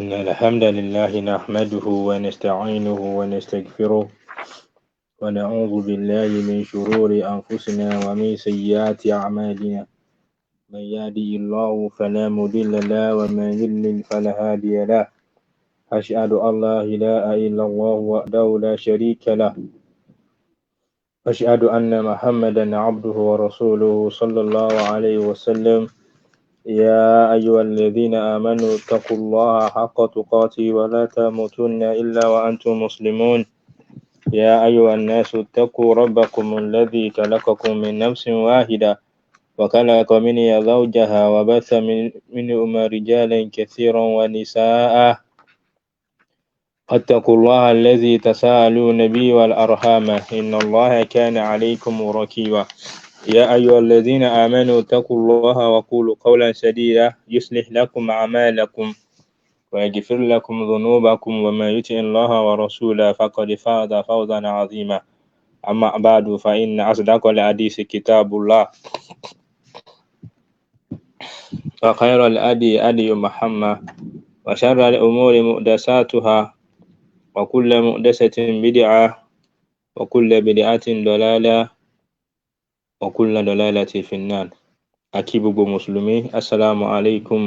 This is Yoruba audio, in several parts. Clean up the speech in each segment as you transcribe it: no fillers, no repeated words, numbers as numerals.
إن الحمد لله نحمده ونستعينه ونستغفره ونعوذ بالله من شرور أنفسنا ومن سيئات أعمالنا، من يهده الله فلا مضل له ومن يضلل فلا هادي له. أشهد أن لا إله إلا الله وحده لا شريك له، أشهد أن محمدا عبده ورسوله صلى الله عليه وسلم. يا أيها الذين آمنوا اتقوا الله حق تقاته ولا تموتن إلا وأنتم مسلمون. يا أيها الناس اتقوا ربكم الذي خلقكم من نفس واحدة وخلق منها زوجها وبث منهما رجالا كثيرا ونساء، واتقوا الله الذي تساءلون به والأرحام إن الله كان عليكم رقيبا. يا أيها الذين آمنوا اتقوا الله وقولوا قولا سديدا يصلح لكم أعمالكم ويغفر لكم ذنوبكم، ومن يطع الله ورسوله فقد فاز فوزا عظيما. أما بعد، فإن أصدق الحديث كتاب الله، وخير الهدي هدي محمد، وشر الأمور محدثاتها، وكل محدثة بدعة، وكل بدعة ضلالة، وكل ضلالة في النار. A kí gbogbo Mùsùlùmí, السلام عليكم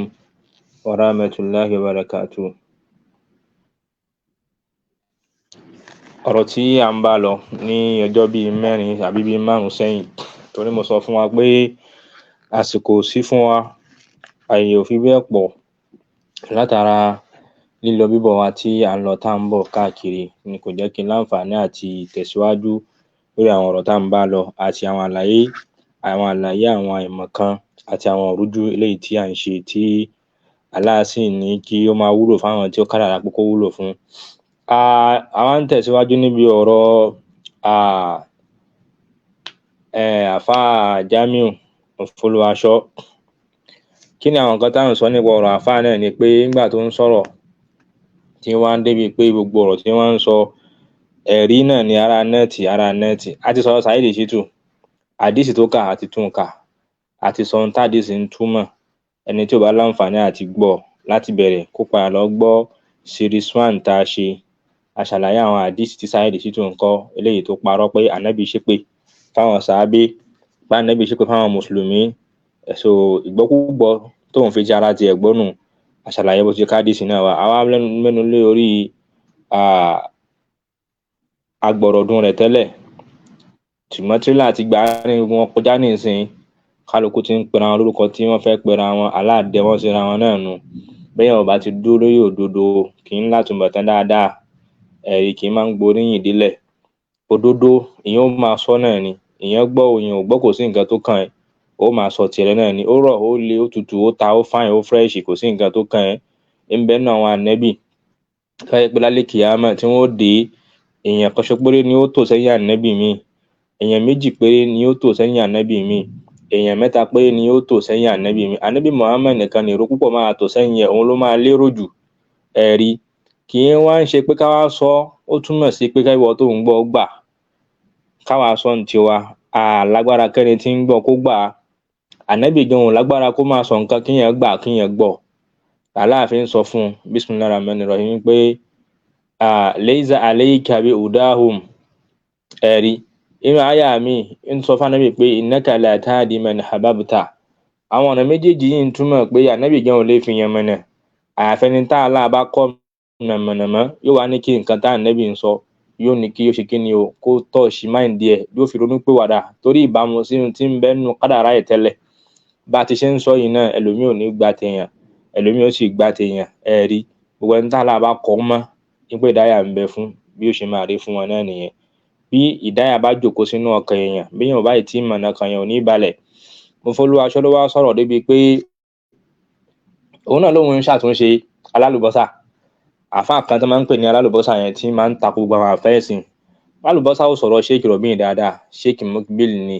ورحمة الله وبركاته. Ọ̀rọ̀ tí à ń bá lọ ní ọjọ́ bíi 4 àbí bíi 5 sẹ́yìn, torí mo sọ fún wa pé àsìkò sí fún wa, àyè ò fi bẹ́ẹ̀ pọ̀ látara lílọ bíbọ̀ wa tí à ń lọ tá ń bọ̀ káàkiri, ni kò jẹ́ kí n láǹfààní àti tẹ̀síwájú lórí àwọn ọ̀rọ̀ tá ń bá lọ àti àwọn àlàyé àwọn àlàyé àwọn àìmọ̀ kan àti àwọn ìrújú eléyìí tí à ń ṣe, tí Allah sì ní kí ó máa wúlò fáwọn tí ó kádàrá pé kó wúlò fún. Àwa ń tẹ̀síwájú níbi ọ̀rọ̀ Àfáà Jamiu Folúwaṣọ. Kí ni àwọn nǹkan tá à ń sọ nípa ọ̀rọ̀ àfáà náà? Ni pé nígbà tó ń sọ̀rọ̀ tí wọ́n á débi pé gbogbo ọ̀rọ̀ tí wọ́n ń sọ, ẹ̀rí náà ni ara nẹ́ẹ̀tì ara nẹ́ẹ̀tì. A ti sọ̀rọ̀ Saheed Shittu, àdìsí tó kà àti tún kà, àti sọ ohun tádìsí ń túmọ̀. Ẹni tí ò bá láǹfààní àti gbọ́ láti bẹ̀rẹ̀, kó padà lọ gbọ́ series 1 tá a ṣe. A ṣàlàyé àwọn àdìsí tí Saheed Shittu ń kọ́, eléyìí tó parọ́ pé ànábì ṣépè fáwọn sàábé, pé ànábì ṣépè fáwọn mùsùlùmí. So ìgbọ́kúgbọ́ tóun fi jẹ́ ara tiẹ̀ gbọ́ nù. A ṣàlàyé bó ti kádìsí náà wà. Àwa mẹ́nu lé orí agbọ̀rọ̀dún rẹ̀ tẹ́lẹ̀, ṣùgbọ́n tírélà ti gbà á ní wọn kọjá nísìnyí. Kálukú ti ń pera wọn lórúkọ tí wọ́n fẹ́ pera wọn, aláàdẹ wọ́n síra wọn náà nù. Bẹ́ẹ̀ ò bá ti dúró lórí òdodo, kì í látúbọ̀tán dáadáa, ẹ̀rí kì í máa ń gboríyìn délẹ̀. Òdodo ìyẹn ó máa sọ náà ni, ìyẹn gbọ́ òyìn ò gbọ́, kò sí nǹkan tó kàn ẹ́, ó máa sọ tirẹ̀ náà ni. Ó rọ̀, ó le, ó tutù, ó ta, ó fáìn, ó fresh, kò sí nǹkan tó kàn ẹ́. Ń bẹ nínú àwọn ànẹ́bì káyọ̀ pé lálẹ́ kìámà tí wọ́n ó dé, èèyàn kan ṣo péré ni ó tò sẹ́yìn ànẹ́bì mi, èèyàn 2 péré ni ó tò sẹ́yìn ànẹ́bì mi, èèyàn 3 péré ni ó tò sẹ́yìn ànẹ́bì mi. Ànẹ́bì Muhammad nìkan ni èrò púpọ̀ máa tò sẹ́yìn ẹ̀, òun ló máa lérò jù. Ẹ̀rí kì í wá ń ṣe pé ká wá sọ, ó túmọ̀ sí pé káwọ́ tó ń gbọ́ gbà, káwa sọ ní tiwa, àlágbára kẹ́ni tí ń gbọ́ kó gbà. Ànẹ́bì gan ò lágbára kó máa sọ nǹkan kíyàn gbà kíyàn gbọ́. Aláàfin sọ fún un, bismillahir rahmanir rahim, pé laysa alayka bi hudahum. Ẹ̀rí inú àyà mi ń sọ fún ànábì pé innaka la tahdi man ahbabta. Àwọn ọ̀nà méjèèjì yìí ń túmọ̀ pé ànábì gan ò lè fi yan mọ̀nà, àyàfẹ́ni tá Allah bá kọ́ mọ̀nàmọ́ yóò wá ní kí nǹkan tá ànábì ń sọ yóò ní kí ó ṣe kí ni o, kó tọ̀ sí máìndì ẹ̀, yóò fi ronú pé wàdà torí ìbámu sínú tí ń bẹ nínú kádàrá ẹ̀ tẹ́lẹ̀. Bá a ti ṣe ń sọ yìí náà, ẹlòmíì ò ní gba tèèyàn, ẹlòmíì ó sì gba tèèyàn. Ẹ̀rí gbogbo ẹni tá Allah bá kọ́ mọ́ ní pé ìdáyà ń bẹ fún, bí ó ṣe máa rí fún wọn náà nìyẹn. Bí ìdáyà bá jókòó sínú ọkàn èèyàn, bí èèyàn ò bá ì tí mọ̀nà ọkàn èèyàn ò ní balẹ̀. Mo Folúwaṣọ ló wá sọ̀rọ̀ débi pé òun náà lóun ń ṣàtúnṣe alálùbọ́sà. Àfáà kan tó máa ń pè ní alálùbọ́sà yẹn tí máa ń takò gbogbo àwọn àfẹ́ ẹ̀sìn. Alálùbọ́sà ò sọ̀rọ̀ Sheikh Rabi dáadáa, Sheikh Mukbil ni,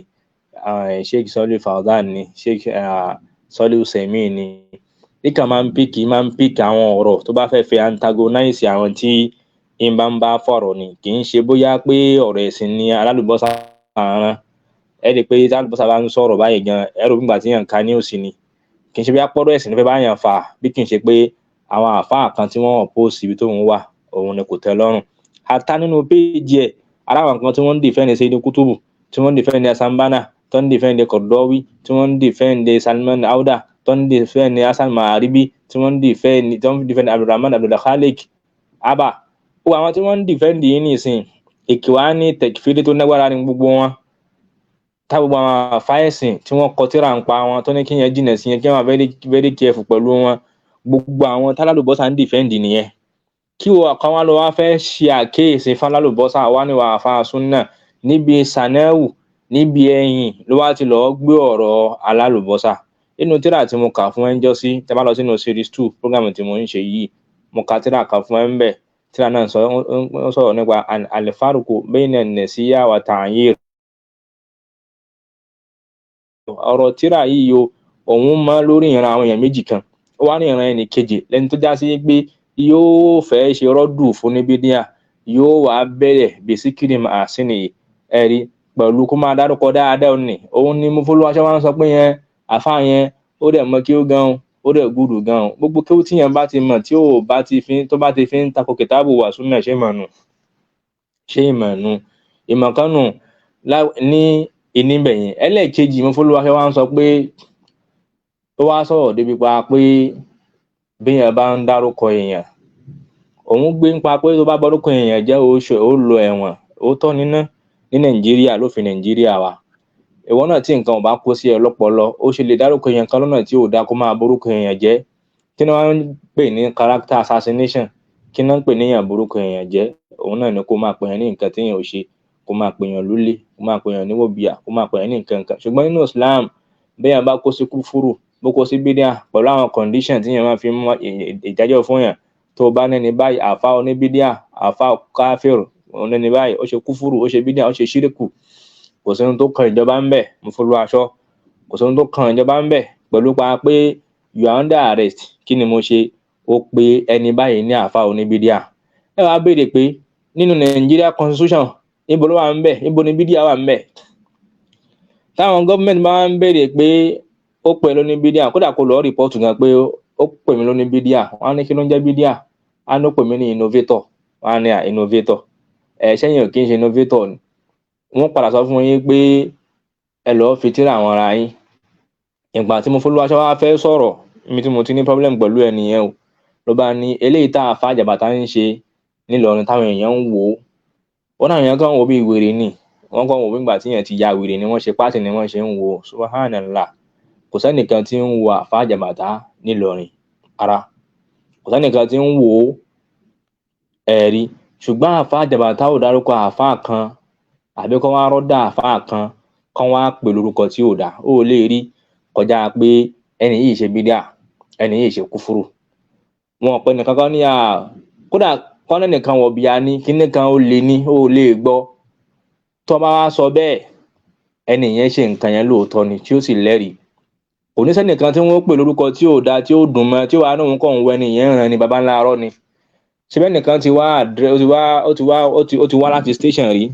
Sheikh Sọ́lé Fawzan ni, Sheikh Sọ́lé Usaimin ni. Níkà máa ń píkì àwọn ọ̀rọ̀ tó bá fẹ́ fi antagonize àwọn tí ń bá ń bá fọ̀rọ̀ ni. Kì í ṣe bóyá pé ọ̀rọ̀ ẹ̀sìn ni alálùbọ́sà rán. Ẹ rí i pé tí alálùbọ́sà bá ń sọ̀rọ̀ báyìí gan, ẹ rò nígbà tí yàn ń ka news ni. Kì í ṣe bóyá pọ́rọ̀ ẹ̀sìn ló fẹ́ bá yàn fà, bí kì í ṣe pé Àwọn àáfàá kan tí wọ́n oppose ibi tóun wà, òun ni kò tẹ́ lọ́rùn. Ata nínú péèjì ẹ̀, ara àwọn kan tí wọ́n ń defend Sayyid Qutb, tí wọ́n ń defend Hassan Banna, tó ń defend Qaradawi, tí wọ́n ń defend Salman Auda, tó ń defend Hasan Maharibi, tí wọ́n ń defend, tó ń defend Abdulrahman Abdulkhalik Abba. Gbogbo àwọn tí wọ́n ń defend yìí nìsín, ìkìwá ní tẹkifídé tó nágbára ní gbogbo wọn. Tá gbogbo àwọn àfáìsìn tí wọ́n kọ tíra ń pa wọn tó ní kí yẹn jìnà sí yẹn, kí wọ́n very very careful pẹ̀lú wọn. Gbogbo àwọn tálálùbọ́sà ń defend nìyẹn. Kí wọ́n kàn wá lọ wá fẹ́ ṣe àkíyèsí fálálùbọ́sà wá ní wàá fa súnà níbi sanewu, níbi ẹ̀yìn ló wá ti lọ́ọ́ gbé ọ̀rọ̀ alálùbọ́sà nínú tíra tí mo kà fún ẹ ń jọ sí. Tẹ́ bá lọ sínú series 2 program tí mo ń ṣe yìí, mo ka tíra kan fún ẹ ń bẹ̀. Tíra náà sọ, ó sọ̀rọ̀ nípa alifaruku bayna nasiya wa ta'yir. Ọ̀rọ̀ tíra yìí o, òun mọ́ lórí ìran àwọn èèyàn méjì kan. Ó wá ní ìran ẹnì kejì lẹni tó já sí pé yóò fẹ́ ṣe rọ́dù fún ní bídíà, yóò wá bẹ̀rẹ̀ bìsíkìrì màásìnì ẹ̀rí pẹ̀lú kó máa dárúkọ dáadáa. Òní òun ni mo fọlọ́wáṣẹ́ wá ń sọ pé yẹn àfa yẹn, ó dẹ̀ mọ kí ó gan, ó dẹ̀ gùdù gan. Gbogbo kí ó tíyẹn bá ti mọ̀, tí ó bá ti fi tó bá ti fi ń takò kìtáàbù wà súnà, ṣé ìmọ̀ nù? Ṣé ìmọ̀ nù? Ìmọ̀ kan nù ní ìníbẹ̀ yẹn. Ẹlẹ́ẹ̀kejì, mo fọlọ́wáṣẹ́ wá ń sọ pé ó wá sọ̀rọ̀ débi pa pé béèyàn bá ń dárúkọ èèyàn, òun gbé ń pa pé tó bá bọ́rúkọ èèyàn jẹ́, ó lọ ẹ̀wọ̀n. Òótọ́ níná ní Nàìjíríà, lófin Nàìjíríà wa, ìwọ náà tí nǹkan ò bá kó sí ẹ lọ́pọlọ, ó ṣe lè dárúkọ èèyàn kan lọ́nà tí ò dáa, kó máa borúkọ èèyàn jẹ́? Kí ni wọ́n ń pè ní character assassination? Kí ni wọ́n ń pè ní èèyàn borúkọ èèyàn jẹ́? Òun náà ni kó máa pè yàn ní nǹkan téèyàn ò ṣe, kó máa pè yàn lólè, kó máa pè yàn ní wọ̀bìà, kó máa pè yàn ní nǹkan kan. Ṣùgbọ́n nínú Islam, béèyàn bá kó sí kúfúrù, bó kó sí bídíà, pẹ̀lú àwọn condition tí èèyàn máa fi mú ìdájọ́ fún yàn, tó bá nẹ́ni báyìí àfa oníbídíà, àfa káfíìrù, oníní báyìí ó ṣe kúfúrù, ó ṣe bídíà, ó ṣe ṣíríkù, kò sí ohun tó kan ìjọba ń bẹ̀. Mo fọlọ́ aṣọ, kò sí ohun tó kan ìjọba ń bẹ̀ pẹ̀lú pa pé you are under arrest. Kí ni mo ṣe? Ó pe ẹni báyìí ní àfa oníbídíà. Ẹ wàá béèrè pé nínú Nàìjíríà constitution, níbo ló wà ń bẹ̀? Níbo ni bídíà wà ń bẹ̀? Táwọn gọ́ọ̀mẹ̀ntì bá ń béèrè pé ó pè lóní bídíà, kódà kó lọ́ọ́ report gan pé ó pè mí lóní bídíà, wọ́n á ní kí ló ń jẹ́ bídíà? Á ní ó pè mí ní innovator. Wọ́n á ní à innovator ẹ̀ sẹ́yìn ò kí ń ṣe innovator ni. Wọ́n padà sọ fún yín pé ẹ lọ́ọ́ fi tíra àwọn ara yín. Ìgbà tí mo fọlọ́wáṣọ́ wá fẹ́ sọ̀rọ̀ níbi tí mo ti ní problem pẹ̀lú ẹ nìyẹn o. Ló bá ní eléyìí tá a fa àjàbàtà ń ṣe nílọrin, táwọn èèyàn ń wò ó, wọn náà èèyàn kan wò bí wèrè ni. Wọ́n kàn wò bí ìgbà tí èèyàn ti ya wèrè ni, wọ́n ṣe pátì ni wọ́n ṣe ń wò ó. Subhanallah, kò sẹ́nìkan tí ń wo àfa àjàbàtà nílọrin ara, kò sẹ́nìkan tí ń wò ó ẹ̀rí. Ṣùgbọ́n àfa àjàbàtà ò dárúkọ àfa kan, àbí kán wá rọ́dà àfa kan, kán wá pè lórúkọ tí ò dá, ó lè rí kọjá pé ẹni yìí ṣe bídíà, ẹni yìí ṣe kúfúrú. Wọn ò pe nìkan kan ní à, kódà kọ́nà nìkan wọ̀ bíi ní kíní kan ó lè ní ó lè gbọ́. Tó bá wá sọ bẹ́ẹ̀, ẹni yẹn ṣe nǹkan yẹn lóòótọ́ ni, tí ó sì lẹ́rìí. Kò ní sẹ́nìkan tí wọ́n pè lórúkọ tí ò dáa, tí ó dùn mọ́, tí wàá náà kàn ń wọ ẹni yẹn ràn ní baba ńlá arọ́ ni. Síbẹ̀ nìkan ti wá ó ti wá ó ti wá ó ti wá láti station rí,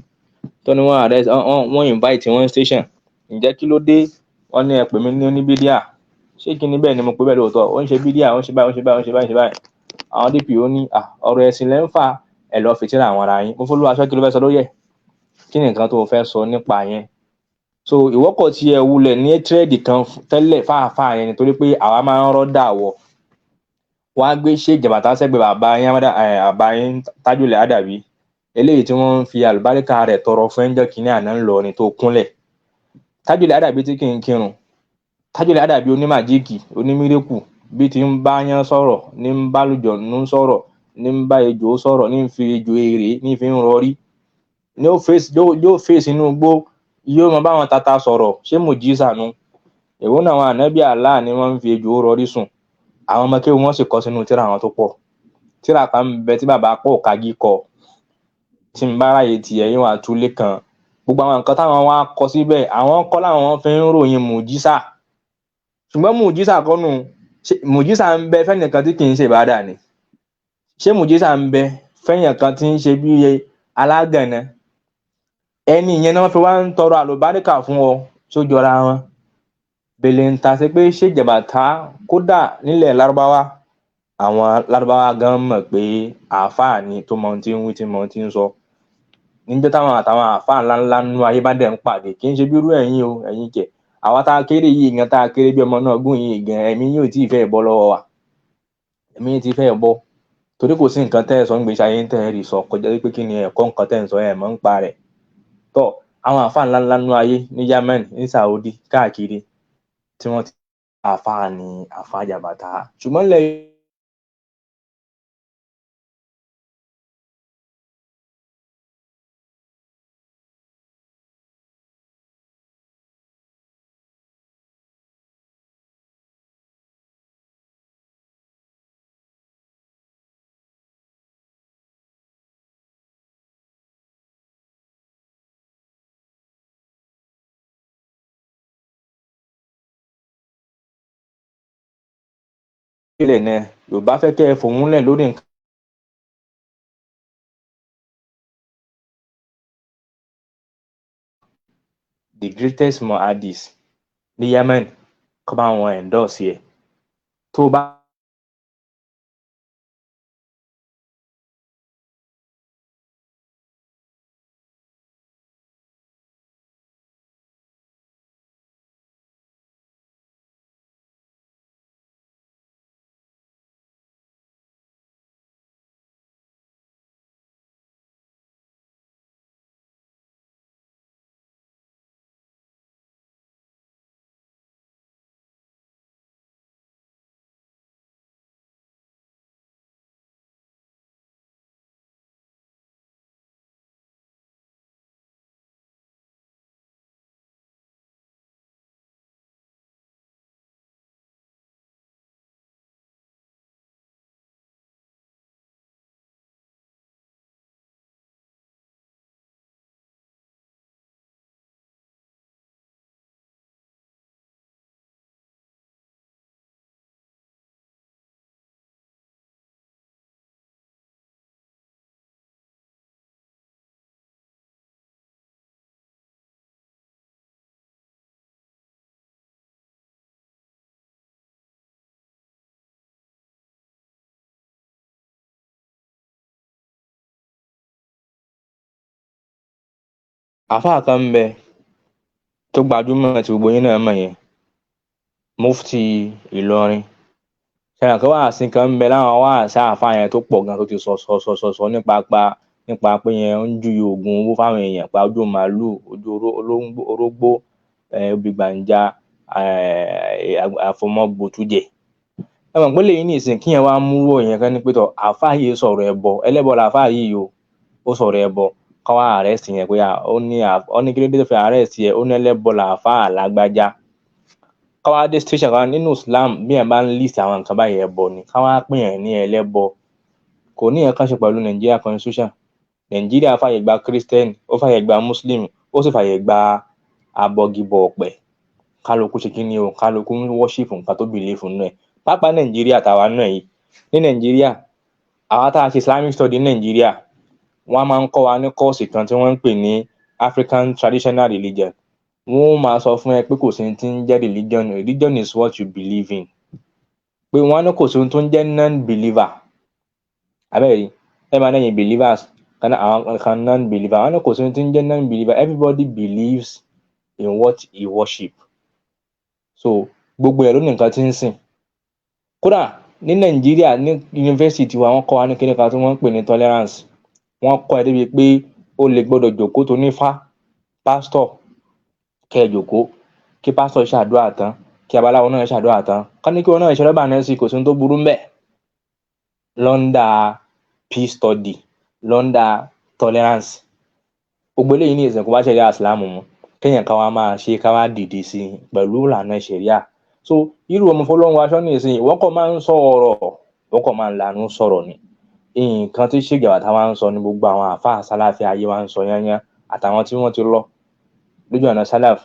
tó ní wọ́n arrest wọ́n, invite wọ́n station. Ǹjẹ́ kí ló dé? Wọ́n ní ẹ pè mí ní oníbídíà. Ṣé kí ni? Bẹ́ẹ̀ ni mo pè bẹ́ẹ̀ lóòótọ́. Ó ń ṣe bídíà, ó ń ṣe báyìí, ó ń ṣe báyìí, ó ń ṣe báyìí, ó ń ṣe báyìí. Àwọn DPO ní ọ̀rọ̀ ẹ̀sìn lẹ́ ń fà, ẹ lọ́ọ́ fi tíra àwọn ara yín. Mo fọlọ́ aṣọ, kí ló fẹ́ sọ lórí ẹ̀? Kí ni nǹkan tó o fẹ́ sọ nípa yẹn? So ìwọ́kọ̀ tí ẹ wulẹ̀ ní tírẹ́ẹ̀dì kan tẹ́lẹ̀ fáàfáà yẹn, nítorí pé àwa máa ń rọ́dà wọ̀ wọ́n á gbé ṣé jàbàtà sẹ́gbẹ̀ẹ́ bàbá yín, bàbá yín Tájúlẹ̀ Àdàbí, eléyìí tí wọ́n ń fi àlùbáríkà rẹ̀ tọrọ fún ẹ̀ńjọ́ kínní àná ńlọ ni tó kúnlẹ̀. Tájúlẹ̀ Àdàbí tí kì í kírun, Tájúlẹ̀ Àdàbí onímàjíìkì, onímírèkù, bí ti ń bá yán sọ̀rọ̀ ní ń bá lùjọ̀nú sọ̀rọ̀, ní ń bá ejò sọ̀rọ̀, ní ń fi ejò èrè ní fi ń rọrí, ní ó fèsì inú igbó, yóò máa bá wọn tata sọ̀rọ̀. Ṣé mùjísà nu? Èwo náà, àwọn ànábì Allah ni wọ́n ń fi ejò rọrí sùn. Àwọn ọmọ kéwú wọn sì kọ sínú tíra àwọn tó pọ̀. Tíra kan ń bẹ tí bàbá pọ̀ kági kọ, tí n bá ráyè tiẹ̀ yín wà túlé kan. Gbogbo àwọn nǹkan táwọn wá kọ síbẹ̀, àwọn kọ́ làwọn fi ń ròyìn mùjísà. Ṣùgbọ́n mùjísà kọ́ nù. Mùjísà ń bẹ fẹ́nìkan tí kì í ṣe ìbádà ni? Ṣé mùjísà ń bẹ fẹ́yàn kan tí ń ṣe bí alágànná? Ẹni ìyẹn náà fi wá ń tọrọ àlùbáríkà fún ọ sójọra wọn. Bèlè ń ta sí pé ṣé jàbàtà, kódà nílẹ̀ Lárúbáwá, Àwọn Lárúbáwá gan mọ̀ pé àáfàá ni tó mọ ohun tí ń wí, tí mọ ohun tí ń sọ. Níjọ́ táwọn àtàwọn àáfàá ńláńlá nínú ayé bá dẹ̀ ń pàdé, kì í ṣe bírú ẹ̀yin o, ẹ̀yin kẹ̀. Àwa tá a kéré yìí gan, tá a kéré bí ọmọ náà gùn yìí gan, ẹ̀mí yóò tí ì fẹ́ bọ́ lọ́wọ́ wa. Ẹ̀mí yìí ti fẹ́ bọ́. Torí kò sí nǹkan tẹ́ ẹ sọ ń gbèsè ayé tẹ́ ẹ rí sọ kọjá wípé kí ni ẹ̀kọ́ nǹkan tẹ́ ẹ ń sọ ẹ̀ mọ́ ń pa rẹ̀. Tọ́ àwọn àáfàá ńláńlá nínú ayé ní Yemen, ní Saudi, káàkiri tí wọ́n ti àáfàá ni àáfàá Jàbàtà. Ṣùgbọ́n lẹ́yìn ilẹ̀ náà, Yorùbá fẹ́ kẹ́ ẹ fòun lẹ̀ lórí nǹkan. The greatest muhaddis ní Yemen kọ́ bá wọn endorse ẹ̀ tó bá Àáfàá kan ń bẹ tó gbajúmọ̀ tí gbogbo yín náà mọ̀ yẹn, Mufti Ìlọrin. Ṣẹ̀yìn kan wáàsí kan ń bẹ láwọn wáàsí àáfàá yẹn tó pọ̀ gan tó ti sọ sọ sọ sọ sọ nípa pa nípa pé yẹn ń ju oògùn owó fáwọn èèyàn, pa ojú màálù, ojú orógbó, obì gbàǹjà, àfọmọ́gbòtújẹ. Ẹ mọ̀ pé lẹ́yìn nísìnyí kí yẹn wá mú wò yẹn kan ní pé tọ̀ àáfàá yìí sọ̀rọ̀ ẹbọ, ẹlẹ́bọ làáfàá yìí o, ó sọ̀rọ̀ ẹbọ, kọ́ wá arrest yẹn pé ó ní ó ní kí ló dé tó fi arrest yẹn, ó ní ẹlẹ́bọ làáfàá lágbájá. Ká wá dé station kan nínú Islam, bí yẹn bá ń list àwọn nǹkan báyìí ẹbọ ni, ká wá pè yẹn ní ẹlẹ́bọ. Kò ní nǹkan ṣe pẹ̀lú Nigeria constitution. Nigeria fàyè gba Christian, ó fàyè gba Muslim, ó sì fàyè gba abọgibọ̀ ọ̀pẹ̀. Kálukú ṣe kí ni o, kálukú ń worship nǹkan tó believe nínú ẹ̀. Pàápàá Nàìjíríà tàwa náà yìí. Ní Nàìjíríà, àwa tá a ṣe Islamic study ní Nàìjíríà, wọ́n máa ń kọ́ wa ní kọ́ọ̀sì kan tí wọ́n ń pè ní African Traditional Religion. Wọ́n máa sọ fún ẹ pé kò sí ohun tí ń jẹ́ religion. Religion is what you believe in. Pé wọ́n ní kò sí ohun tó ń jẹ́ non-believer. Abẹ́rẹ́ ẹ máa lẹ́yìn believers kan, àwọn kan non-believer. Wọ́n ní kò sí ohun tí ń jẹ́ non-believer. Everybody believes in what he worship. So gbogbo ẹ̀ ló ní nǹkan tí ń sìn. Kódà ní Nàìjíríà, ní yunifásítì wa, wọ́n kọ́ wa ní kíní kan tí wọ́n ń pè ní tolerance. Wọ́n kọ́ ẹ débi pé o lè gbọ́dọ̀ jókòó tó nífá, pásítọ̀, kẹ́ ẹ jókòó, kí pásítọ̀ ṣàdúrà tán, kí abaláwo náà ṣàdúrà tán, ká ní kí wọn náà ṣe rọ́bà náà sí, kò sí ohun tó burú ńbẹ̀. L'under peace study, l'under tolerance. Gbogbo eléyìí ní ìsìn kò bá ṣẹ̀ríà Ìsìlámù mu kéèyàn ká wá máa ṣe ká wá dìde sí i pẹ̀lú ìlànà ṣẹ̀ríà. So irú ọmọ fọlọ́run aṣọ ní ìsìn, ìwọ́n kàn máa ń sọ ọ̀rọ̀, wọ́n kàn máa ń lanu sọ̀rọ̀ ni. Nǹkan tí Sheikh Jabata wá ń sọ ní gbogbo àwọn àáfàá sálàfí ayé wa ń sọ yányán, àtàwọn tí wọ́n ti lọ lójú ọ̀nà sálàf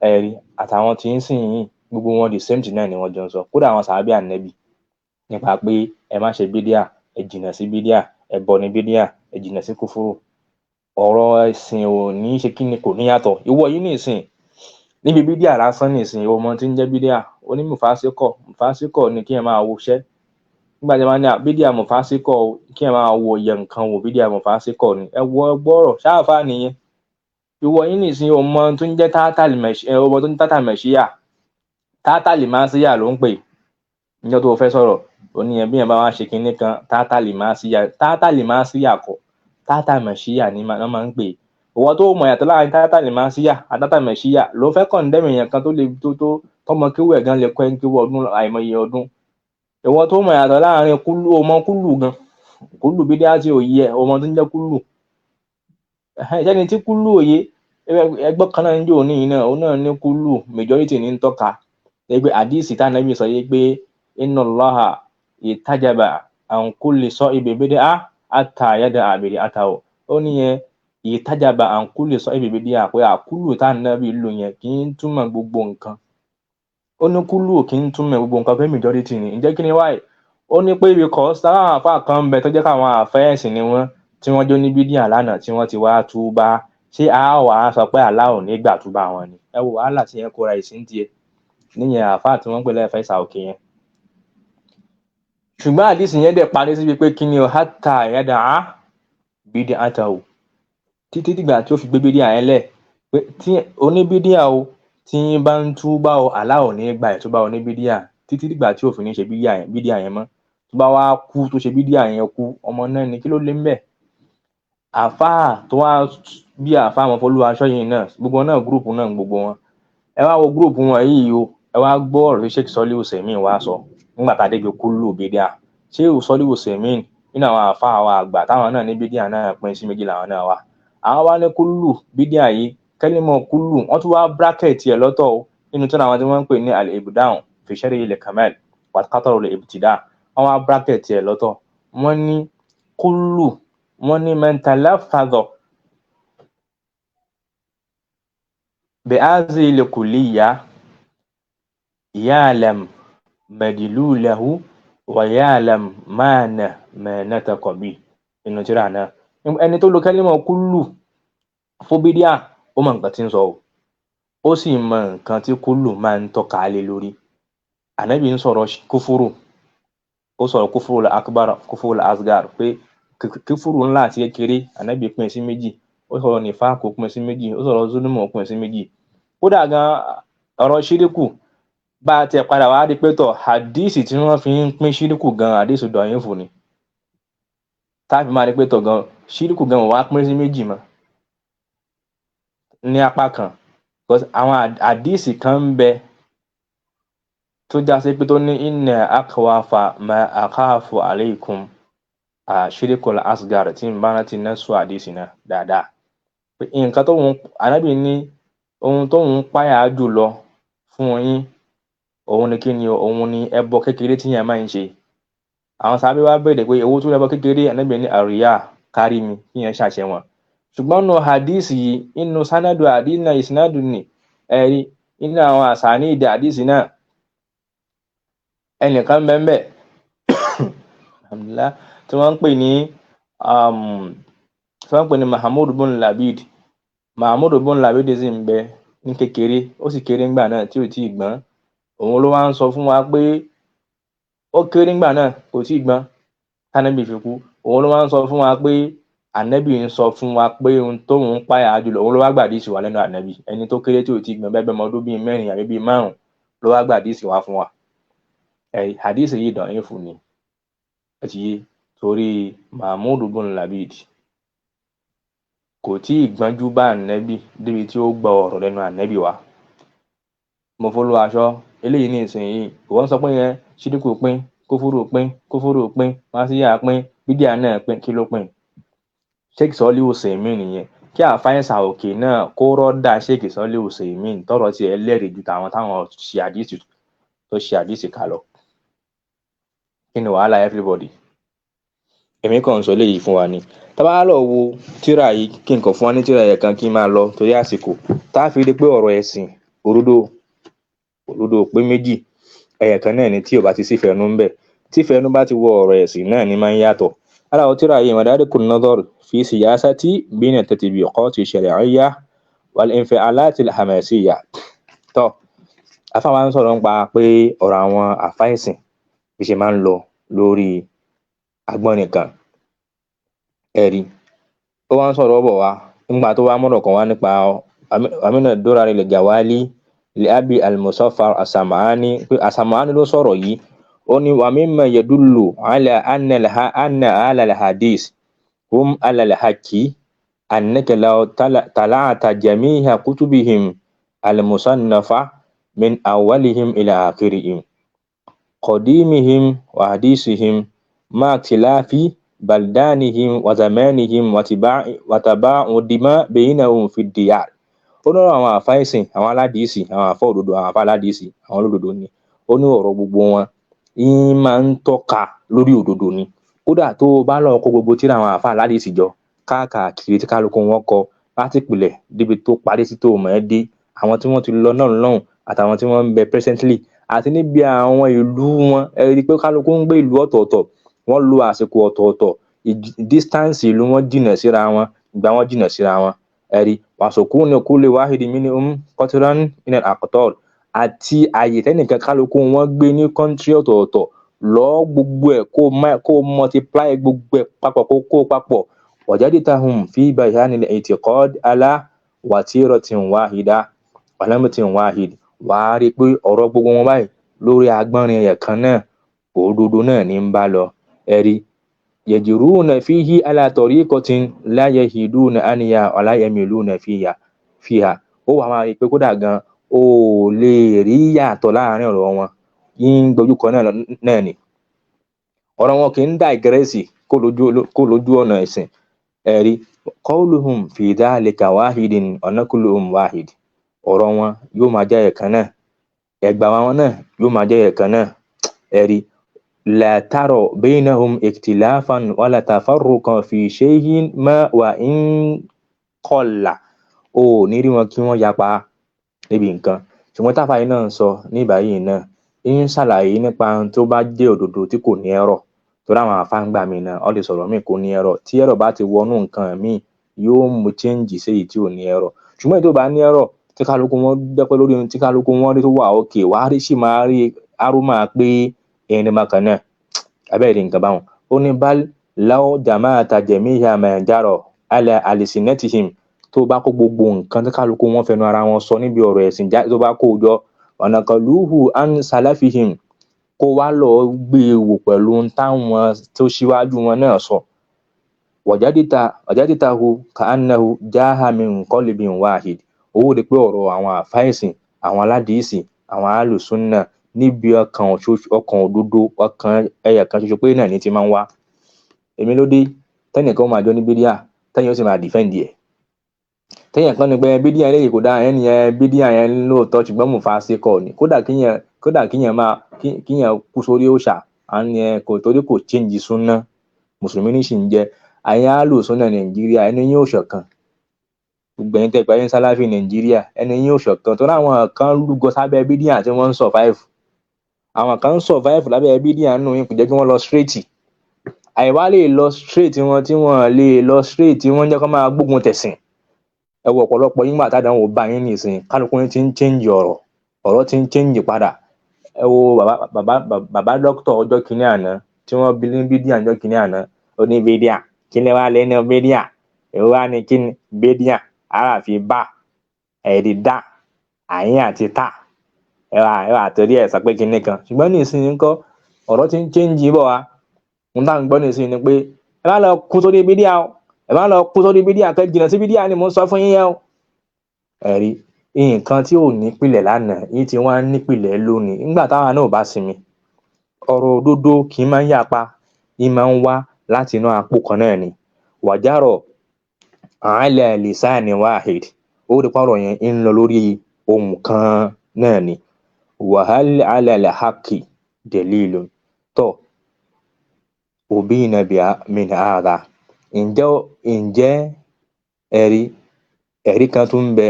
ẹ̀rí, àtàwọn tí ń sìn yìí, gbogbo wọn the same thing náà ni wọ́n jọ ń sọ. Kódà àwọn sàábì ànẹ́bì, nípa pé ẹ má ṣe bídíà, ẹ jìnnà sí bídíà, ẹ bọ ní bídíà, ẹ jìnnà sí kúfúrú. Ọ̀rọ̀ ẹ̀sìn ò ní ṣe kí ni, kò ní yàtọ̀. Ìwọ yìí nìsín níbi bídíà lásán nìsín, ìwọ ọmọ tí ń jẹ́ bídíà, ó ní mùfásíkọ̀. Mùfásíkọ̀ ni kí ẹ máa woṣẹ́. Nígbà tí wọ́n ní bídíà mọ̀fásíkọ̀, kí ẹ máa wo yẹ nǹkan wò, bídíà mọ̀fásíkọ̀ ni. Ẹ wọ gbọ́rọ̀ ṣáàfà nìyẹn. Ìwọ yín nìsín, ọmọ tó ń jẹ́ ọmọ tó ń tátà mẹ̀ṣíyà, tátàlì máa síyà ló ń pè. Níjọ́ tó fẹ́ sọ̀rọ̀ oníyẹn, bí yẹn bá wá ṣe kinní kan, tátàlì máa síyà, tátàlì máa síyà kọ́, tátà mẹ̀ṣíyà ni wọ́n máa ń pè. Ìwọ tó mọ̀ yàtọ̀ láàrin tátàlì máa síyà àti tátà mẹ̀ṣíyà ló fẹ́ kọ̀ǹdẹ́mì yẹn kan tó lè tó tọmọ kíwú ẹ̀ gan lè kọ́ ẹ̀ kíwú ọdún, àìmọye ọdún. Ìwọ tó mọ̀ yàtọ̀ láàrin kúlù, ọmọ kúlù gan, kúlù bídíà tí ò yẹ, ọmọ tó ń jẹ́ kúlù ẹni tí kúlù òye ẹgbẹ́ kan náà ń jò ní yìí náà, òun náà ní kúlù majority ní ń tọ́ka pé àdìsí tánàbí sọ yìí pé inna Allaha ìtajaba an kulli sahibi bid'ah hatta yada'a bid'atahu. Ó níyẹn ìtajaba an kulli sahibi bid'ah, pé àkúlù tánàbí lò yẹn kì í túmọ̀ gbogbo nǹkan. Ó ní kúlù kì í túmọ̀ gbogbo nǹkan, pé majority ni. Ǹjẹ́ kí ni wáyé? Ó ní pé because táwọn àfáà kan ń bẹ tó jẹ́ káwọn àfẹ́ẹ̀sìn ni wọ́n, tí wọ́n jó ní bídíà lánàá, tí wọ́n ti wá túbá, ṣé a wà á sọ pé Allah ò ní gbà túbá wọn ni? Ẹ wo wàhálà tí yẹn kóra ìsín tiẹ̀ níyẹn, àáfàá tí wọ́n ń pè lẹ́ẹ̀fẹ́ ìsà òkè yẹn. Ṣùgbọ́n àdìsí yẹn dẹ̀ parí síbi pé kí ni o, hatta yada'a bid'atahu, títí dìgbà tí ó fi gbé bídíà yẹn lẹ̀, pé tí oníbídíà o tí ń bá ń túbá o, Allah ò ní gba ìtúbá oníbídíà títí dìgbà tí ò fi ní ṣe bídíà yẹn mọ́. Tó bá wá kú, tó ṣe bídíà yẹn kú, ọmọ náà ni, kí ló lé ń bẹ̀? Àáfàá tó wá bí àáfàá àwọn Fọlúwaṣọ yìí náà, gbogbo náà group náà gbogbo wọn. Ẹ wá wo group wọn yìí o, ẹ wá gbọ́ ọ̀rọ̀ tí Sheikh Sọ́líù Usaimin wá sọ nígbà tá a débi kúlù bídíà. Sheikh Sọ́líù Usaimin, nínú àwọn àáfàá àwọn àgbà táwọn náà ní bídíà náà pín sí méjì làwọn náà wà. Àwọn wá ní kúlù bídíà yìí, kẹ́límọ̀ kúlù, wọ́n tún wá bracket ẹ̀ lọ́tọ̀ o nínú tí àwọn tí wọ́n ń pè ní al-ibda'u fi sharhi al-kamal wa qatru al-ibtida', wọ́n wá bracket ẹ̀ lọ́tọ̀. Wọ́n ní kúlù, wọ́n ní man talaffadha bi hadhihi al-kulliyya ya'lam madlulahu wa ya'lam ma'na ma nataqa bihi. Nínú tírà náà, ẹni tó lo kẹ́límọ̀ kúlù fún bídíà, ó mọ nǹkan tí ń sọ o, ó sì mọ nǹkan tí kúlù máa ń tọ́ka lé lórí. Ànábì ń sọ̀rọ̀ kúfúrù, ó sọ̀rọ̀ kúfúrù akbar, kúfúrù asgar, pé kúfúrù ńlá àti kékeré, Ànábì pín sí méjì. Ó sọ̀rọ̀ nífàkù, pín sí méjì. Ó sọ̀rọ̀ zulumu, pín sí méjì. Kódà gan ọ̀rọ̀ ṣíríkù bá a tiẹ̀ padà wá rí pé tọ̀, hadísì tí wọ́n fi ń pín ṣíríkù gan, hadísì dọ̀yìnfù ni, táàbí máa rí pé tọ̀ gan ṣíríkù gan wọ́n wá pín sí méjì mọ́ ní apá kan, because àwọn hadísì kan ń bẹ tó já sí pé tó ní inna akhwafa ma akhafu alaykum ṣíríkul asgar, tí n bá rántí náà sọ hadísì náà dáadáa, pé nǹkan tó ń Ànábì ní ohun tó ń páyà jù lọ fún yín, òun ni kí ni? Òun ni ẹbọ kékeré tí yẹn máa ń ṣe. Àwọn sábẹ́ wá béèrè pé owó tó ẹbọ kékeré? Ànábì ní àríyá kárí mi kí yẹn ṣàṣẹ wọn. Ṣùgbọ́n nù hadísì yìí, inú sanadu àdínà ìsinadu ni ẹ̀rí inú àwọn àṣàní ìdí hadísì náà, ẹnìkan bẹ́ẹ̀ alhamdulillah tí wọ́n ń pè ní tí wọ́n ń pè ní Mahmood bin Labid. Mahmood bin Labid sì ń bẹ ní kékeré, ó sì kéré ńgbà náà tí ò tí ì gbọ́n. Òun ló wá ń sọ fún wa pé ó kéré ńgbà náà, kò tí ì gbọ́n tánàbì fi kú. Òun ló wá ń sọ fún wa pé ànábì ń sọ fún wa pé ohun tóun ń páyà jùlọ, òun ló wá gbàdísì wá lẹ́nu ànábì. Ẹni tó kéré tí ò tí ì gbọ́n, bẹ́ẹ̀ bẹ́ẹ̀ ọmọ ọdún bíi 4 àbí bíi 5 ló wá gbàdísì wá fún wa. Hadísì yìí dàn yín fún ni ẹ ti yé, torí Mahmood bin Labid kò tí ì gbọ́njú bá ànábì débi tí ó gba ọ̀rọ̀ lẹ́nu ànábì wa. Mo fọlọ́ aṣọ eléyìí ní ìsinyìí, ìwọ ń sọ pé yẹn ṣíríkù pín, kófúrú pín, kófúrú pín, màsíyà pín, bídíà náà pín, kí ló pín? Sheikh Sọ́líù Usaimin nìyẹn. Kí àfáìsà òkè náà kó rọ́dà Sheikh Sọ́líù Usaimin tọrọ tiẹ̀ lẹ́rìí ju tàwọn táwọn ṣe àdísì tó ṣe àdísì kà lọ. Kí ni wàhálà everybody? Èmi kàn ń sọ eléyìí fún wa ni. Tá bá lọ wo tírà yìí, kí n kàn fún wa ní tírà yẹn kan kí n máa lọ torí àsìkò, tá a fi rí pé ọ̀rọ̀ ẹ̀sìn òdodo òdodo pé méjì, ẹ̀yẹ̀ kan náà ni tí ò bá ti sí ìfẹ́nú ńbẹ̀. Tí ìfẹ́nú bá ti wọ ọ̀rọ̀ ẹ̀sìn náà ni máa ń yàtọ̀. Ara àwọn tírà yìí, Madarikun Nazar fi siyasati bayna tatbiqati shar'iyya wal infi'alati al-hamasiyya. Tọ́ àfáà wa ń sọ̀rọ̀ nípa pé ọ̀rọ̀ àwọn àfáà ẹ̀sìn bí ṣe máa ń lọ Lórí agbọ́nrin kan, ẹ̀rí ó wá ń sọ̀rọ̀ bọ̀ wá nígbà tó wá mọ̀rọ̀ kan wá nípa amina dórari lè gàwálí lè abi al-Musaffar as-Sam'ani, pé as-Sam'ani ló sọ̀rọ̀ yìí. Ó ní wa mimma yadullu ala anna ala al-hadith hum ala al-haqqi annaka law tala'ta jami'a kutubihim al-musannafa min awwalihim ila akhirihim qadimihim wa hadithihim ma ikhtilafi baldanihim wa zamanihim wa taba'udi ma bainahum fi diyar. Ó ní àwọn àfa ẹ̀sìn, àwọn aládìísì, àwọn àfa òdodo, àwọn àfa aládìísì, àwọn olódodo ni. Ó ní ọ̀rọ̀ gbogbo wọn yín máa ń tọ́ka lórí òdodo ni. Kódà tó o bá lọ kó gbogbo tírà àwọn àfa aládìísì jọ káàkiri tí kálukú wọn kọ láti ìpìlẹ̀ débi tó parí sí, tó mọ̀ ẹ́ dé, àwọn tí wọ́n ti lọ náà lọ́hùn àtàwọn tí wọ́n ń bẹ presently àti níbi àwọn ìlú wọn, ẹ rí i pé kálukú ń gbé ìlú ọ̀tọ̀ọ̀tọ̀, wọ́n lo àsìkò ọ̀tọ̀ọ̀tọ̀, distance ìlú wọn jìnnà síra wọn, ìgbà wọn jìnnà síra wọn. Ẹ̀rí wàsókù ní kulli wahidi minhum qatran min al-aqtar, àti àyè tẹ́nìkan kálukú wọn gbé ní country ọ̀tọ̀ọ̀tọ̀ lọ, gbogbo ẹ̀ kó multiply gbogbo ẹ̀ papọ̀, kó kó papọ̀, wajadtahum fi bayanil i'tiqad ala watiratin wahida wa namatin wahid. Wàá rí i pé ọ̀rọ̀ gbogbo wọn báyìí lórí agbọ́nrin ẹ̀ kan náà, òdodo náà ní ń bá lọ. Ẹ̀rí yajruna fihi ala tariqatin la yahiduna anha wa la yamiluna fiha. Ó wàá máa rí i pé kódà gan o ò lè rí yàtọ̀ láàrin ọ̀rọ̀ wọn, yín gbójú kan náà ni ọ̀rọ̀ wọn kì í digress kó lójú ọ̀nà ẹ̀sìn. Ẹ̀rí qawluhum fi dhalika wahidin wa naqluhum wahid, ọ̀rọ̀ wọn yóò máa jẹ́ ẹ̀kan náà, ẹ̀gbà wọn náà yóò máa jẹ́ ẹ̀kan náà. Ẹ̀rí la tara bainahum ikhtilafan wala tafarruqan fi shay'in ma wa in qalla. O ò ní rí wọn kí wọ́n yapa níbi nǹkan. Ṣùgbọ́n táfà yìí náà ń sọ ní ìbáyìí náà ń ṣàlàyé nípa ohun tó bá jẹ́ òdodo tí kò ní ẹ̀rọ, torí àwọn àfáǹgbà mi náà ọ lè sọ̀rọ̀ míì kò ní ẹ̀rọ. Tí ẹ̀rọ bá ti wọnú nǹkan míì, yóò mú change sí èyí tí ò ní ẹ̀rọ. Ṣùgbọ́n èyí tó bá ní ẹ̀rọ tí kálukú wọn jẹ́ pé lórí ohun tí kálukú wọn rí tó wà òkè, wàá rí sì máa rí arúmà pé ẹni bákan náà abẹ́rẹ́ nǹkan báwọn. Ó ní bal law jama'ata jami'a ma jara ala alsinatihim, tó bá kó gbogbo nǹkan tí kálukú wọn fẹnu ara wọn sọ níbi ọ̀rọ̀ ẹ̀sìn tó bá kó jọ, wa naqaluhu an salafihim, kó wá lọ gbé e wò pẹ̀lú ohun táwọn tó ṣíwájú wọn náà sọ, wajadtahu ka'annahu jaha min qalbin wahid. Owó rí pé ọ̀rọ̀ àwọn àfáìsìn, àwọn aládìísì, àwọn alùsùnà níbi ọkàn ọkàn òdodo, ọkàn ẹyẹ kan ṣoṣo pé náà ní ti máa ń wá. Èmi ló dé tẹnìkan ó máa jọ ní bídíà, tẹyìn ó sì máa defend ẹ, tẹyìn kan ní pé bídíà eléyìí kò dáa, ẹni yẹn bídíà yẹn lóòótọ́, ṣùgbọ́n mò ń fa síkọ ni. Kódà kíyàn máa kíyàn kú sórí òòṣà, à ń yẹn kò torí kò change súnná, mùsùlùmí ní sì ń jẹ. Àyìn alùsùnà Nàìjíríà, ẹni yín ò ṣọ̀kan. Gbogbo ẹ̀yin tẹ́ pé ayé sálàfì Nàìjíríà, ẹni yín ò ṣọ̀kan, torí àwọn kan lúgọ sábẹ́ bídíà tí wọ́n ń survive. Àwọn kan ń survive lábẹ́ bídíà nínú yín, kò jẹ́ kí wọ́n lọ straight. Àìwá lè lọ straight wọn tí wọ́n lè lọ straight, wọ́n jẹ́ kó máa gbógun tẹ̀sìn. Ẹ wo ọ̀pọ̀lọpọ̀ yín gbà tádànwò bá yín nìsín, kálukú yín ti ń change ọ̀rọ̀, ọ̀rọ̀ ti ń change padà. Ẹ wo bàbá dókítà ọjọ́ kìíní àná tí wọ́n bí ní bídíà ọjọ́ kìíní àná, ó ní bídíà kí ni wàá lẹ́nu bídíà, èwo wá ní kí ni bídíà, aráàfin bá ẹ̀rí dá àyín àti tá, ẹ wà torí ẹ̀ sọ pé kinní kan. Ṣùgbọ́n nísìnyí ńkọ́, ọ̀rọ̀ ti ń change bọ̀ wá. N tá à ń gbọ́ nísìnyí ni pé ẹ má lọ kú sórí bídíà o, ẹ má lọ kú sórí bídíà, kẹ́ jìnnà sí bídíà ni mò ń sọ fún yín yẹn o. Ẹ̀rí nǹkan tí ò nípìlẹ̀ lánàá yìí tí wọ́n á nípìlẹ̀ lónìí nígbà táwa náà ò bá sinmi. Ọ̀rọ̀ òdodo kì í máa ń yapa, í máa ń wá láti inú apò kan náà ni. Wàjárọ̀ ala lisani wahid, ó rí pọ̀rọ̀ yẹn ń lọ lórí ohun kan náà ni. Wahal ala al-haqqi dalilun tó ubina min hadha. Ǹjẹ́ ẹ̀rí kan tún ń bẹ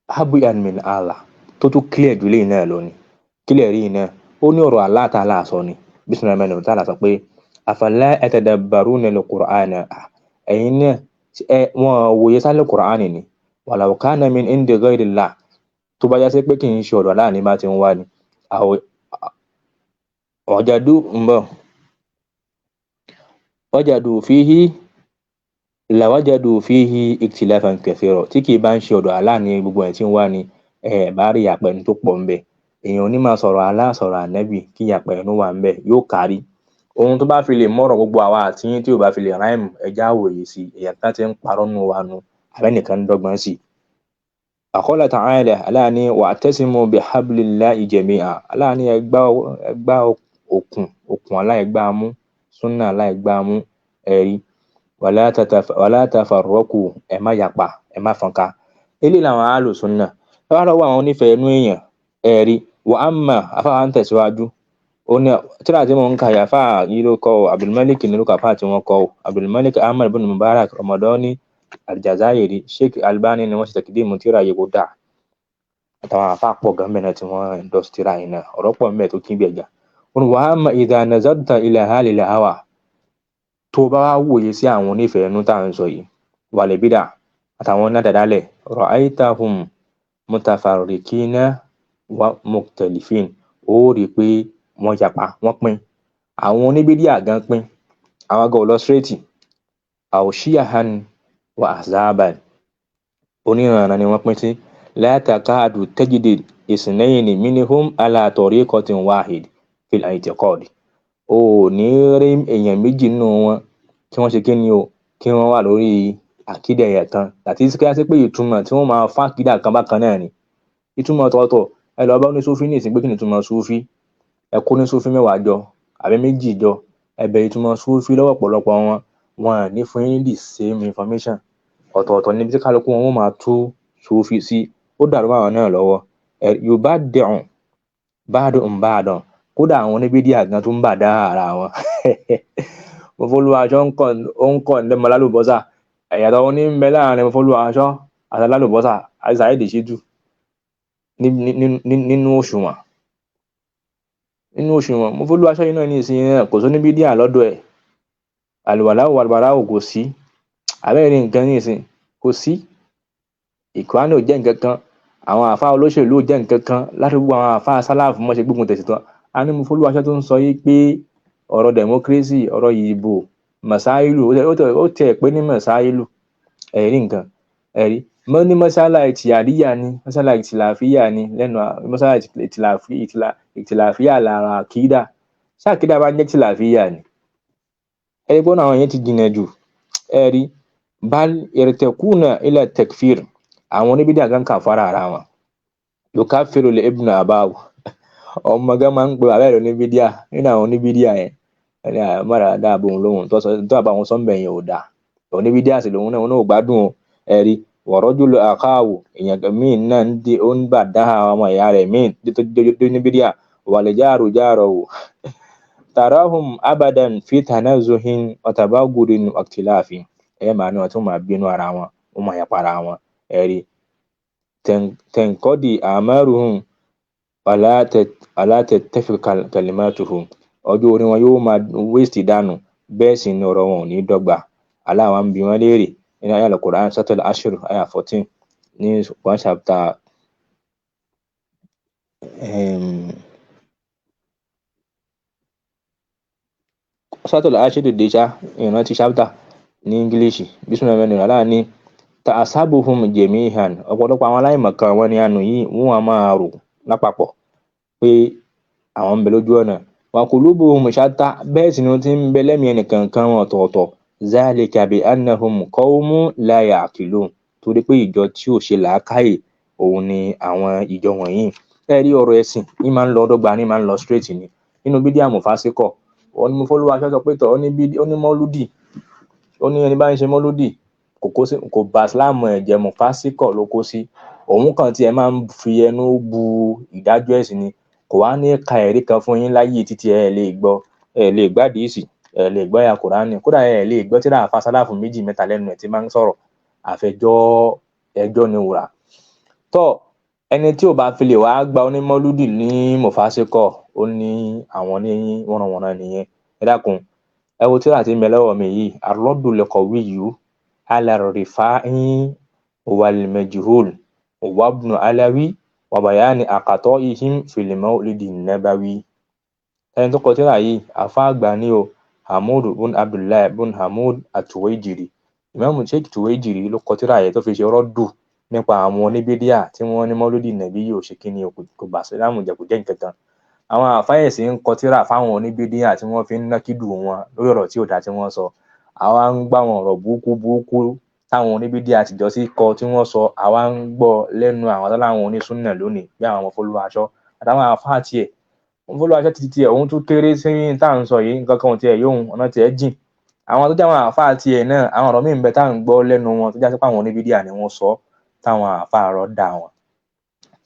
abuyan min hadha tó tún clear jù léyìí náà lọ ni? Kílẹ̀ rí náà, ó ní ọ̀rọ̀ Allah ta'ala sọ ni, bismillahir rahmanir rahim, ta'ala sọ pé afala yatadabbaruna al-Qur'ana, ẹ̀yin náà ẹ wọn wòye sálẹ̀ Qur'ani ni, walau kana min indi ghayrillah, tó bá jásí pé kì í ṣe ọ̀dọ̀ Allah ní bá ti ń wá ni. Wajadu ń bọ̀ wajadu fihi làwájádù fíhi ikhtilafan kathira, tí kì í bá ń ṣe ọ̀dọ̀ Allah ní gbogbo ẹ̀ tí ń wá ni ẹ̀ bá rí ìyàpẹ̀ ẹnu tó pọ̀ ńbẹ̀. Èèyàn ò ní máa sọ̀rọ̀ Allah sọ̀rọ̀ ànábì kí ìyàpẹ̀ ẹnu wà ńbẹ̀, yóò kárí. Ohun tó bá fi lè mọ̀rọ̀ gbogbo àwa àti yín tí ò bá fi lè ráìmù, ẹja àwòye sí i, èèyàn kan ti ń parọ́ nù wa nu àbẹ́nìkan ń dọ́gbọ́n sí i. Qala ta'ala, Allah ní wa'tasimu bihablillahi jami'a, Allah ní ẹ gbá okùn okùn Allah, ẹ gbá mú súnà Allah, ẹ gbá mú ẹ̀rí, wala tafarraqu, ẹ má yapa, ẹ má fọ́nká. Eléyìí làwọn ahlu súnà. Ẹ wá lọ́wọ́ àwọn onífẹ̀ẹ́ inú èèyàn ẹ̀rí wa amma àfáà ń tẹ̀síwájú. Ó ní tíra tí mò ń kà yìí, àfáà yìí ló kọ ọ́, Abdulmalik ní ló kọ àfáà tí wọ́n kọ ọ́, Abdulmalik Ahmad bin Mubarak Ramadani Aljazairi. Sheikh Albani ni wọ́n ṣe tẹ̀kídìmù tíra yìí kó dáa, àtàwọn àfáà pọ̀ gan mẹ́rin tí wọ́n endorse tíra yìí náà, ọ̀rọ̀ pọ̀ mẹ́rin tó kí bí ẹja. Ó ní wa amma idha nazarta ila ahlil hawa, tó bá wá wòye sí àwọn onífẹ̀ẹ́ inú tá à ń sọ yìí, wal bid'a àtàwọn onídàádálẹ̀, ra'aytahum mutafarriqina wa mukhtalifin, ó rí i pé wọ́n yapa, wọ́n pín. Àwọn oníbídíà gan pín, àwọn gan ò lọ straight. Aw shi'ahan wa ahzaban, oníranran ni wọ́n pín sí. La takadu tajidi isnayni minhum ala tariqatin wahid fil i'tiqad, o ò ní rí èèyàn méjì nínú wọn kí wọ́n ṣe kí ni o, kí wọ́n wà lórí àkídà ẹ̀yà kan, àti kí á sí pé ìtumọ̀ tí wọ́n máa fún àkídà kan bákan náà ni ìtumọ̀ ọ̀tọ̀ọ̀tọ̀. Ẹ lọ bá ní súfí ní ìsìn pé kí ni ìtumọ̀ súfí, ẹ kó ní súfí mẹ́wàá jọ àbí méjì jọ, ẹ bẹ̀rẹ̀ ìtumọ̀ súfí lọ́wọ́ ọ̀pọ̀lọpọ̀ wọn, wọn à ní fún yín the same information. Ọ̀tọ̀ọ̀tọ̀ níbi tí kálukú wọn ó máa tú súfí sí, ó dàrú mọ́ àwọn náà lọ́wọ́. Yorùbá dẹ̀hùn ba'duhum ba'dan, kódà àwọn oníbídíà gan tó ń bà dá ara wọn. Mo fọlú aṣọ ó ń kọ̀ ní ọmọ lálùbọ́sà, ẹ̀yàtọ̀ wọn ní ń bẹ láàrin mo fọlú aṣọ àti lálùbọ́sà àti Saheed Shittu nínú òṣùwọ̀n. Nínú òṣùwọ̀n mo fọlú aṣọ yìí náà ní ìsinyìí náà kò sóní bídíà lọ́dọ̀ ẹ̀, àlùwàlá wàlùbárà kò sí, àbẹ́rẹ́ nǹkan ní ìsìn kò sí, ìkùránì ò jẹ́ nǹkan kan, àwọn àfa olóṣèlú ò jẹ́ nǹkan kan, ládùúgbò àwọn àfa sálàfù mọ́ ṣe gbógun tẹ̀sí tán. A ní mo fọlú aṣọ tó ń sọ yìí pé ọ̀rọ̀ democracy, ọ̀rọ̀ ìbò, masáìlù, ó tẹ̀ pé ní masáìlù ẹ̀rí nǹkan ẹ̀rí mo ní mọ́sálà ìtìyàríyà ni, mọ́sálà ìtìláfíà ni lẹ́nu, mọ́sálà ìtìláfíà lára àkídà, ṣé àkídà bá ń jẹ́ ìtìláfíà ni? Ẹ̀rí pé àwọn yẹn ti jìnà jù. Ẹ̀rí bal irtakuna ila takfir, àwọn oníbídà gan kà fara ara wọn, yukaffiru li ibnu abahu, ọmọ gan máa ń pe bàbá ẹ̀ lóníbídíà nínú àwọn oníbídíà yẹn, ẹni àmọ́ra dáàbò òun lóhùn tó àbá òun sọ́nbẹ̀ yẹn ò dáa, oníbídíà sì lòun náà, òun náà ò gbádùn o. Ẹ̀rí wọ̀rọ́júlù àkáàwò, èèyàn míì náà ń di ó ń bà dá àwọn ọmọ ìyá rẹ̀ míì tó oníbídíà, wàlẹ̀jáàrò jáàrò wò tarahum abadan fi tanazuhin watabagurin waqtilafi, ẹ máa ní wọn tí wọn máa bínú ara wọn, wọn máa yapa ara wọn. Ẹ̀rí tẹ̀ǹkọ́dì àmárùhùn wala tattafiq kalimatuhum, ọjọ́ orí wọn yóò máa waste dànù, bẹ́ẹ̀ sì ni ọ̀rọ̀ wọn ò ní dọ́gba. Allah wa ń bi wọ́n léèrè nínú ayah al-Qur'an Suratul Ashr ayah 14 ní Quran chapter Suratul Ashr dé ṣá, ìrántí chapter ní English bismillahir rahmanir rahim. Allah ní ta'asabuhum jami'an, ọ̀pọ̀lọpọ̀ àwọn aláìmọ̀kan wọn ni àánú yìí wọ́n á máa rò lápapọ̀ pé àwọn ń bẹ lójú ọ̀nà, wa qulubuhum shatta, bẹ́ẹ̀ sì ni wọ́n ti ń bẹ lẹ́mìí ẹnìkankan wọn ọ̀tọ̀ọ̀tọ̀. Zalika bi annahum qawmun la ya'qilun, torí pé ìjọ tí ò ṣe làákàyè òun ni àwọn ìjọ wọ̀nyí. Ẹ rí ọ̀rọ̀ ẹ̀sìn ní máa ń lọ dọ́gba, ní máa ń lọ straight ni. Nínú bídíà mùfásíkọ̀, òun ni mo fọlúwa aṣọ sọ pé tọ̀, ó ní mọ́lúdì, ó ní ẹni bá ń ṣe mọ́lúdì kò kó sí, kò bá síláàmù ẹ̀ jẹ́, mùfásíkọ̀ ló kó sí. Òun kàn tiẹ̀ máa ń fi ẹnu bu ìdájọ́ ẹ̀sìn ni, kò wá ní ka ẹ̀rí kan fún yín láyé títí ẹ lè gbọ́, ẹ lè gbádìí sí, ẹ lè gbọ́ ya Kùránì, kódà ẹ lè gbọ́ tíra àfa sálàfù méjì mẹ́ta lẹ́nu ẹ̀ tí máa ń sọ̀rọ̀, àfẹjọ́ ẹjọ́ ni wùrà. Tọ́ ẹni tí ò bá fi lè wàá gba onímọ́lúdì ní mùfásíkọ̀, ó ní àwọn ní wọ̀nranwọ̀nran nìyẹn. Ẹ dákun, ẹ wo tíra tí ń bẹ lọ́wọ́ mi yìí, Ar-Raddul Qawiyyu ala Rifa'i wal Majhul wa Ibn Alawi wa bayani aqta'ihim fil Mawlidi Nabawi. Ẹni tó kọ tírà yìí, àfáà àgbà ni o, Hamoud bun Abdullahi bun Hamoud Atuwaijiri. Ìmáàmù Sheikh Tuwaijiri ló kọ tírà yìí tó fi ṣe rọ́dù nípa àwọn oníbídíà tí wọ́n ní mọ́lúdì nàbí yìí ò ṣe kíni o, kò bá sílámù jẹ́, kò jẹ́ nǹkan kan. Àwọn àfáà ẹ̀sìn ń kọ tírà fáwọn oníbídíà tí wọ́n fi ń nákìdù wọn lórí ọ̀rọ̀ tí ò dáa tí wọ́n sọ. Àwa ń gbọ́ àwọn ọ̀rọ̀ burúkú burúkú táwọn oníbídíà àtijọ́ sí kọ tí wọ́n sọ, àwa ń gbọ́ lẹ́nu àwọn tó láwọn onísúnnà lónìí bí àwọn Fọlúwaṣọ àtàwọn àfáà tiẹ̀. Fọlúwaṣọ ti tiẹ̀ òun tún kéré sí tá à ń sọ yìí, nǹkan kan ò tiẹ̀ yóhun, ọ̀nà tiẹ̀ jìn. Àwọn tó jẹ́ àwọn àfáà tiẹ̀ náà, àwọn ọ̀rọ̀ míì ń bẹ tá à ń gbọ́ lẹ́nu wọn tó jásí pé àwọn oníbídíà ni wọ́n sọ táwọn àfáà rọ́ dà wọ́n.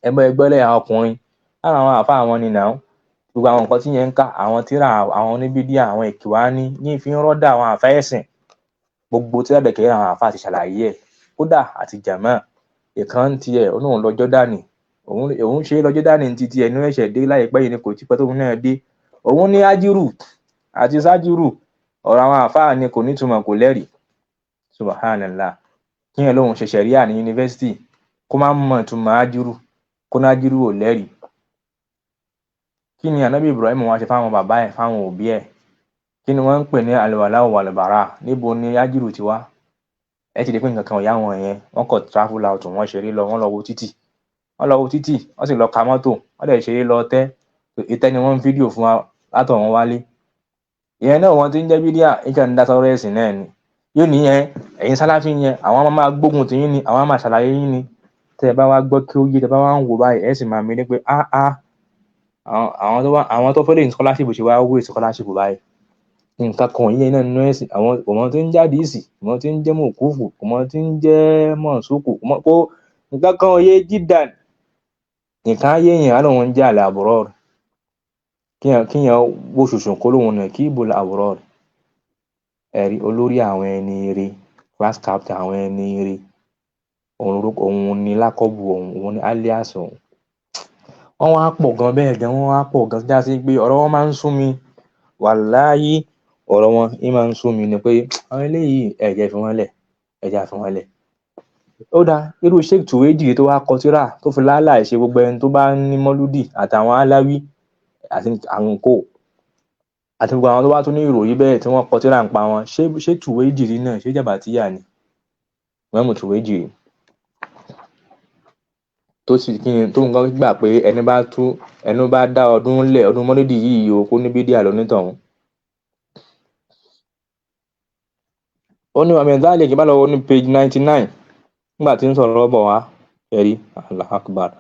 Ẹgbẹ́ ẹgbẹ́ lẹ́yìn ọkùnrin lára àwọn àfáà wọn ni nàá. Gbogbo àwọn nǹkan tí yẹn ń kà, àwọn tírà àwọn oníbídíà, àwọn ìkìwání ní fi ń rọ́dà àwọn àfáà ẹ̀sìn. Gbogbo tírà dẹ̀kẹ̀rẹ́ àwọn àfáà ti ṣàlàyé ẹ̀. Kódà àti jàmá ìkan tiẹ̀, ó lóun lọ Jọ́dánì, òun ṣe é lọ Jọ́dánì ní titi ẹ̀ ní ẹ̀ṣẹ̀ dé láìpẹ́ yìí ni, kò tí pẹ́ tóun náà dé. Òun ní ájírù àti sájírù, ọ̀rọ̀ àwọn àfáà ni kò nítumọ̀, kò lẹ́rìí. Subhanallah. Kíyàn lóun ṣe ṣẹ̀ríà ní yunifásítì kó má mọ̀ ìtumọ̀ ájírù, kó ní ájírù ò lẹ́rìí. Kí ni Ànábì Ibrahim wá ṣe fáwọn bàbá ẹ̀, fáwọn òbí ẹ̀? Kí ni wọ́n ń pè ní alwala wal-bara? Níbo ni ájírù ti wá? Ẹ ti rí pé nǹkan kan ò yá wọn yẹn. Wọ́n kọ̀ travel out, wọ́n ṣeré lọ, wọ́n lọ wo títì. Wọ́n lọ wo títì, wọ́n sì lọ ka mọ́tò, wọ́n dẹ̀ ṣeré lọ tẹ́. Ìtẹ́ ni wọ́n ń fídíò fún wa látọ̀run wálé. Ìyẹn náà wọ́n ti ń jẹ́ bídíà, nǹkan ń dá sọ́rọ̀ ẹ̀sìn náà ni. Yóò ní yẹn, ẹ̀yin Sálàfí yẹn, àwọn máa gbógun tì yín ni, àwọn máa ṣàlàyé yín ni. Tẹ́ ẹ bá wá gbọ́ kí ó yé, tẹ́ ẹ bá wá ń wò báyìí, ẹ sì máa mi ní pé áá, àwọn tó fẹ́ lè ní scholarship ṣe wá wé scholarship báyìí. Nǹkan kan yín náà nínú ẹ̀sìn, àwọn ọmọ tí ń jáde ìsì, ọmọ tí ń jẹ́ mọ̀kúfù, ọmọ tí ń jẹ́ mọ̀súkù, ọmọ kó nǹkan kan yé jídàn. Nǹkan ayé yẹn á lóun ń jẹ́ àlẹ́ àbúrò rẹ̀. Kíyàn wó ṣùṣùn kó lóun nà kí ibo àbúrò rẹ̀. Ẹ̀rí olórí àwọn ẹni ire, class captain àwọn ẹni ire, òun ni lákọ́bù òun, òun ni alias òun. Wọ́n wá pọ̀ gan bẹ́ẹ̀ gan, wọ́n wá pọ̀ gan já sí pé ọ̀rọ̀ wọn máa ń sú mi. Wàláyé ọ̀rọ̀ wọn ń máa ń sú mi ni pé àwọn eléyìí ẹ jẹ́ fi wọ́n lẹ̀, ẹ jẹ́ fi wọ́n lẹ̀. Ó dáa, irú Sheikh Tuwaijiri tó wá kọ tírà tó fi láláì ṣe gbogbo ẹni tó bá ní mọ́lúdì àtàwọn aláwí àti àwọn kò àti gbogbo àwọn tó bá tún ní ìròyìn bẹ́ẹ̀ tí wọ́n kọ tírà ń pa wọn. Ṣé Tuwaijiri náà ṣé jàbàtíyà ni? Ìmáàmù Tuwaijiri tó sì kí ni tó nǹkan gbà pé ẹni bá tú ẹni bá dá ọdún lẹ̀, ọdún mọ́lúdì yìí o, kó ní bídíà lónítọ̀hún. Ó ní àmì ìdálẹ̀ kí bá lọ ní page 99 nígbà tí ń sọ̀rọ̀ bọ̀ wá, ẹ̀rí Allahu Akbar.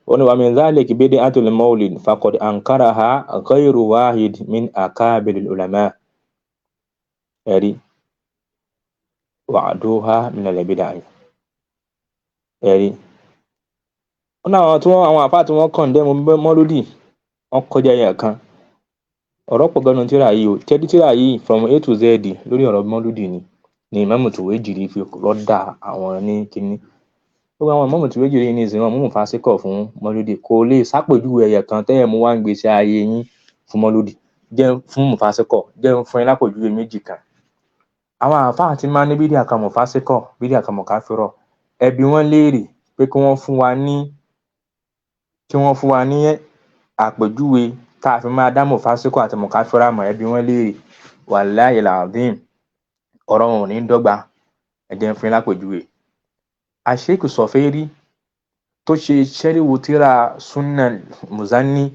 Ó ní àmì ìdálẹ̀ kí bid'atul mawlid faqad ankaraha ghayru wahid min akabiril ulama. Ẹ̀rí wa'aduha min al-bid'ah. Ẹ̀rí. Ó ní àwọn tí wọ́n, àwọn àfáà tí wọ́n condemn mọ́lúdì, wọ́n kọjá ẹyẹ kan. Ọ̀rọ̀ pọ̀ gan-an tírà yìí o. Tẹ́lí tírà yìí from A to Z lórí ọ̀rọ̀ mọ́lúdì ni Ìmáàmù Tuwaijiri fi rọ́dà àwọn ní kíní. Gbogbo àwọn Ìmáàmù Tuwaijiri ní ìsìn wọn mú fásikọ̀ fún mọ́lúdì, kò lè sápèjúwe ẹyẹ kan tẹ́ ẹ̀ mú wá ń gbèsè ayé yín fún mọ́lúdì. Jẹ́ fún mùfásikọ̀, jẹ́ fún yín lápèjúwe méjì kan. Àwọn àfáà tí máa ń ní bídíà kan mùfásikọ̀, bídíà kan mùkáfírọ̀. Ẹ bi wọ́n léèrè pé kí wọ́n fún wa ní, kí wọ́n fún wa ní àpèjúwe tá a fi máa dá mùfásikọ̀ àti mùkáfírà mọ̀. Ẹ bi wọ́n léèrè. Wàláhì làdín, ọ̀rọ̀ wọn ò ní dọ́gba. Ẹ jẹ́ n fún yín lápèjúwe. Àṣékù Sọ̀fẹ́rí tó ṣe ṣẹ́ríwò tíra Sunna Muzani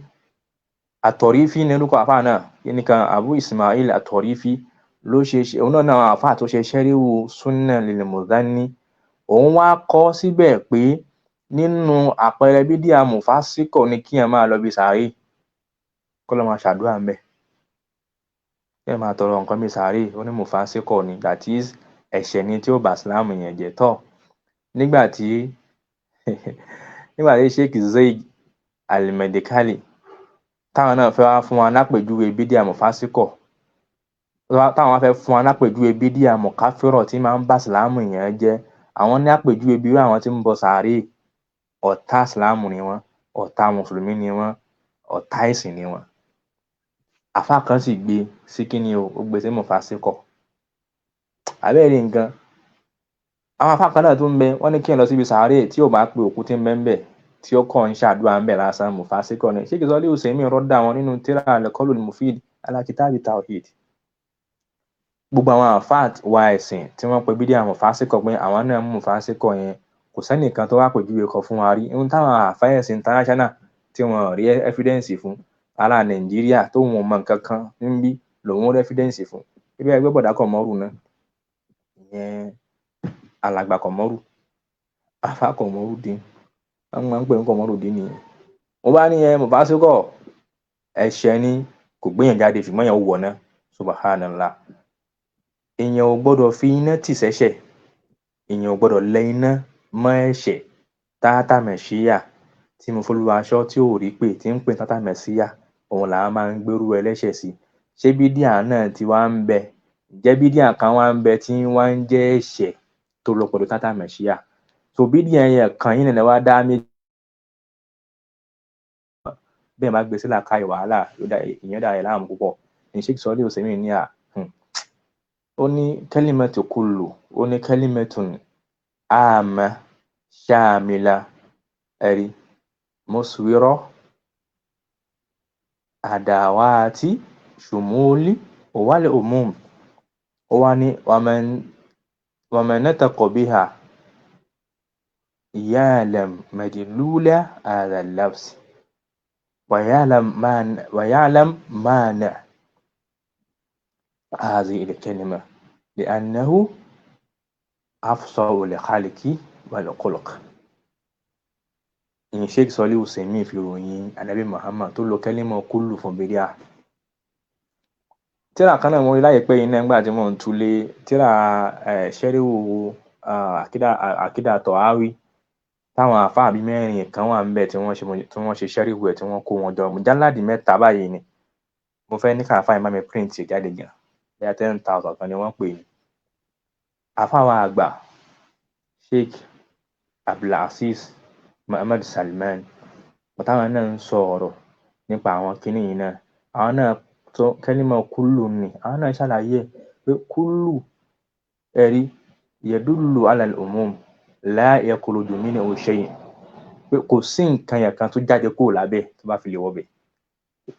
Àtọ̀rífí ní orúkọ àfáà náà, nìkan Abu Ismail Àtọ̀rífí ló ṣe, òun náà náà àfáà tó ṣe ṣẹ́ríwò Sunna lil Muzani. Òun wá kọ síbẹ̀ pé nínú àpẹẹrẹ bídíà mùfásikọ̀ ni kíyàn máa lọ bí sàárè, kó lọ máa ṣàdúrà ńbẹ̀, kíyàn máa tọrọ nǹkan bí sàárè. Ó ní mùfásikọ̀ ni, that is ẹ̀ṣẹ̀ ni tí ó bá Ìsìláàmù yẹn jẹ́. Tọ́ nígbà tí Sheikh Zaid Al-Medikali táwọn náà fẹ́ wá fún wa lápèjúwe bídíà mùfásikọ̀, táwọn wá fẹ́ fún wa lápèjúwe bídíà mùkáfírọ̀ tí máa ń bá Ìsìláàmù yẹn jẹ́, àwọn ní àpèjúwe bí irú àwọn tí ń bọ sàárè, ọ̀tá Ìsìláàmù ni wọ́n, ọ̀tá mùsùlùmí ni wọ́n, ọ̀tá ẹ̀sìn ni wọ́n. Àfáà kan sì gbé sí kíni o, ó gbé sí mùfásikọ̀. Àbẹ́ẹ̀ rí nǹkan. Àwọn àfáà kan náà tún ń bẹ, wọ́n ní kí ẹ lọ síbi sàárè tí ò bá pe òkú tí ń bẹ ń bẹ̀, tí ó kàn ń ṣàdúrà ń bẹ̀ lásán mùfásíkọ̀ ni. Sheikh Sọ́lé Usaimin rọ́dà wọn nínú tíra Al-Qawlul Mufid ala Kitabi Tawhid. Gbogbo àwọn àfáà wa ẹ̀sìn tí wọ́n pe bídíà mùfásíkọ̀ pé àwọn náà mú mùfásíkọ̀ yẹn, kò sẹ́nìkan tó wá pèjúwe kan fún wa rí. Ohun táwọn àfáà ẹ̀sìn international tí wọ́n rí evidence fún, ará Nàìjíríà tó wọn mọ nǹkan kan níbí lòun rí evidence fún. Ibi ẹgbẹ́ bọ̀dá Kọ̀mọ́rù náà, ìyẹn alàgbà Kọ̀mọ́rù, àfáà Kọ̀mọ́rù dín, wọ́n máa ń pè ní Kọ̀mọ́rù dín nìyẹn. Mo bá ní yẹn mùfásíkọ̀ ẹ̀ṣẹ̀ ni, kò gbéyàn jáde ṣùgbọ́n yẹn ó wọ̀ ná. Subhanallah. Èèyàn ò gbọ́dọ̀ fi iná tì sẹ́ṣẹ̀, èèyàn ò gbọ́dọ̀ lẹ iná mọ́ ẹ̀ṣẹ̀. Táátà mẹ̀ṣíyà tí mo folúwa aṣọ tí ò rí pé tí ń pè táátà mẹ̀ṣíyà, òun làá máa ń gbérú ẹlẹ́ṣẹ̀ sí. Ṣé bídíà náà ti wá ń bẹ? Ǹjẹ́ bídíà kan wá ń bẹ tí wá ń jẹ́ ẹ̀ṣẹ̀ tó lọ pẹ̀lú táátà mẹ̀ṣíyà? So bídíà yẹn kan yín náà wá dá méjì. Bẹ́ẹ̀ máa gbé sí làákàyè wàhálà, ìyẹn dà ẹ̀ láàmú púpọ̀. Ní Sheikh Sọ́lé Usaimin ní à, ó ní kalimatu kullu, ó ní kalimatun àmà ṣáàmìlà ẹ̀rí muswira àdàwàtí ṣùmúlì wal umum. Ó wá ní waman nataqa biha ya'lam madlula hadha al-lafz wa ya'lam ma'na hadhihi al-kalima li'annahu afsahu al-khalqi wal-khuluq. Ìyẹn Sheikh Sọ́lé Usaimin fi ròyìn Ànábì Muhammad tó lo kẹ́límọ̀ kúlù fún bídíà. Tíra kan náà mo rí láìpẹ́ yìí náà nígbà tí mò ń túlé tíra ṣẹ́ríwò àkídà Tọ̀háwí táwọn àfáà bíi mẹ́rin kan wà ńbẹ̀ tí wọ́n ṣe ṣẹ́ríwò ẹ̀ tí wọ́n kó wọn jọ. Mùjáládì mẹ́ta báyìí ni. Mo fẹ́ ní káàfáà yẹn bá mi print ẹ̀ jáde gan. Bóyá 10,000 kan ni wọ́n pè é. Àfáà wa àgbà Sheikh Abdulaziz Muhammad Salman, bàtàwọn náà ń sọ ọ̀rọ̀ nípa àwọn kinní yìí náà. Àwọn náà tó kẹ́límọ̀ kúlù ni, àwọn náà ṣàlàyé pé kúlù ẹ̀rí yadullu ala al-umum la yakhruju minhu shay', pé kò sí nǹkan yẹn kan tó jáde kúrò lábẹ́ tó bá fi lè wọbẹ̀.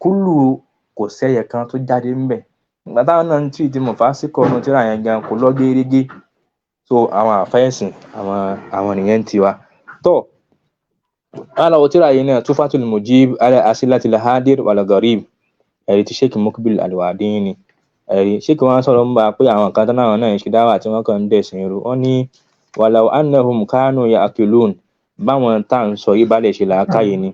Kúlù kò sẹ́yẹ kan tó jáde ńbẹ̀. Ìgbà táwọn náà ń tírìtì mùfásíkọ̀ nínú tírà yẹn gan kò lọ gérégé. So àwọn àfáà ẹ̀sìn àwọn nìyẹn ń tiwa. Tó ala wo tírà yìí náà Tuhfatul Mujib ala Asilatil Hadir wal Gharib, ẹ̀rí ti Sheikh Mukbil Al-Wadini ni. Ẹ̀rí Sheikh wọn sọ̀rọ̀ ń bá pé àwọn kan tán náà náà ń ṣe dáwà tí wọ́n kàn ń dẹ̀sìn rú. Wọ́n ní walau annahum kanu ya'qilun, báwọn tá à ń sọ yìí bá lè ṣe làákàyè ni,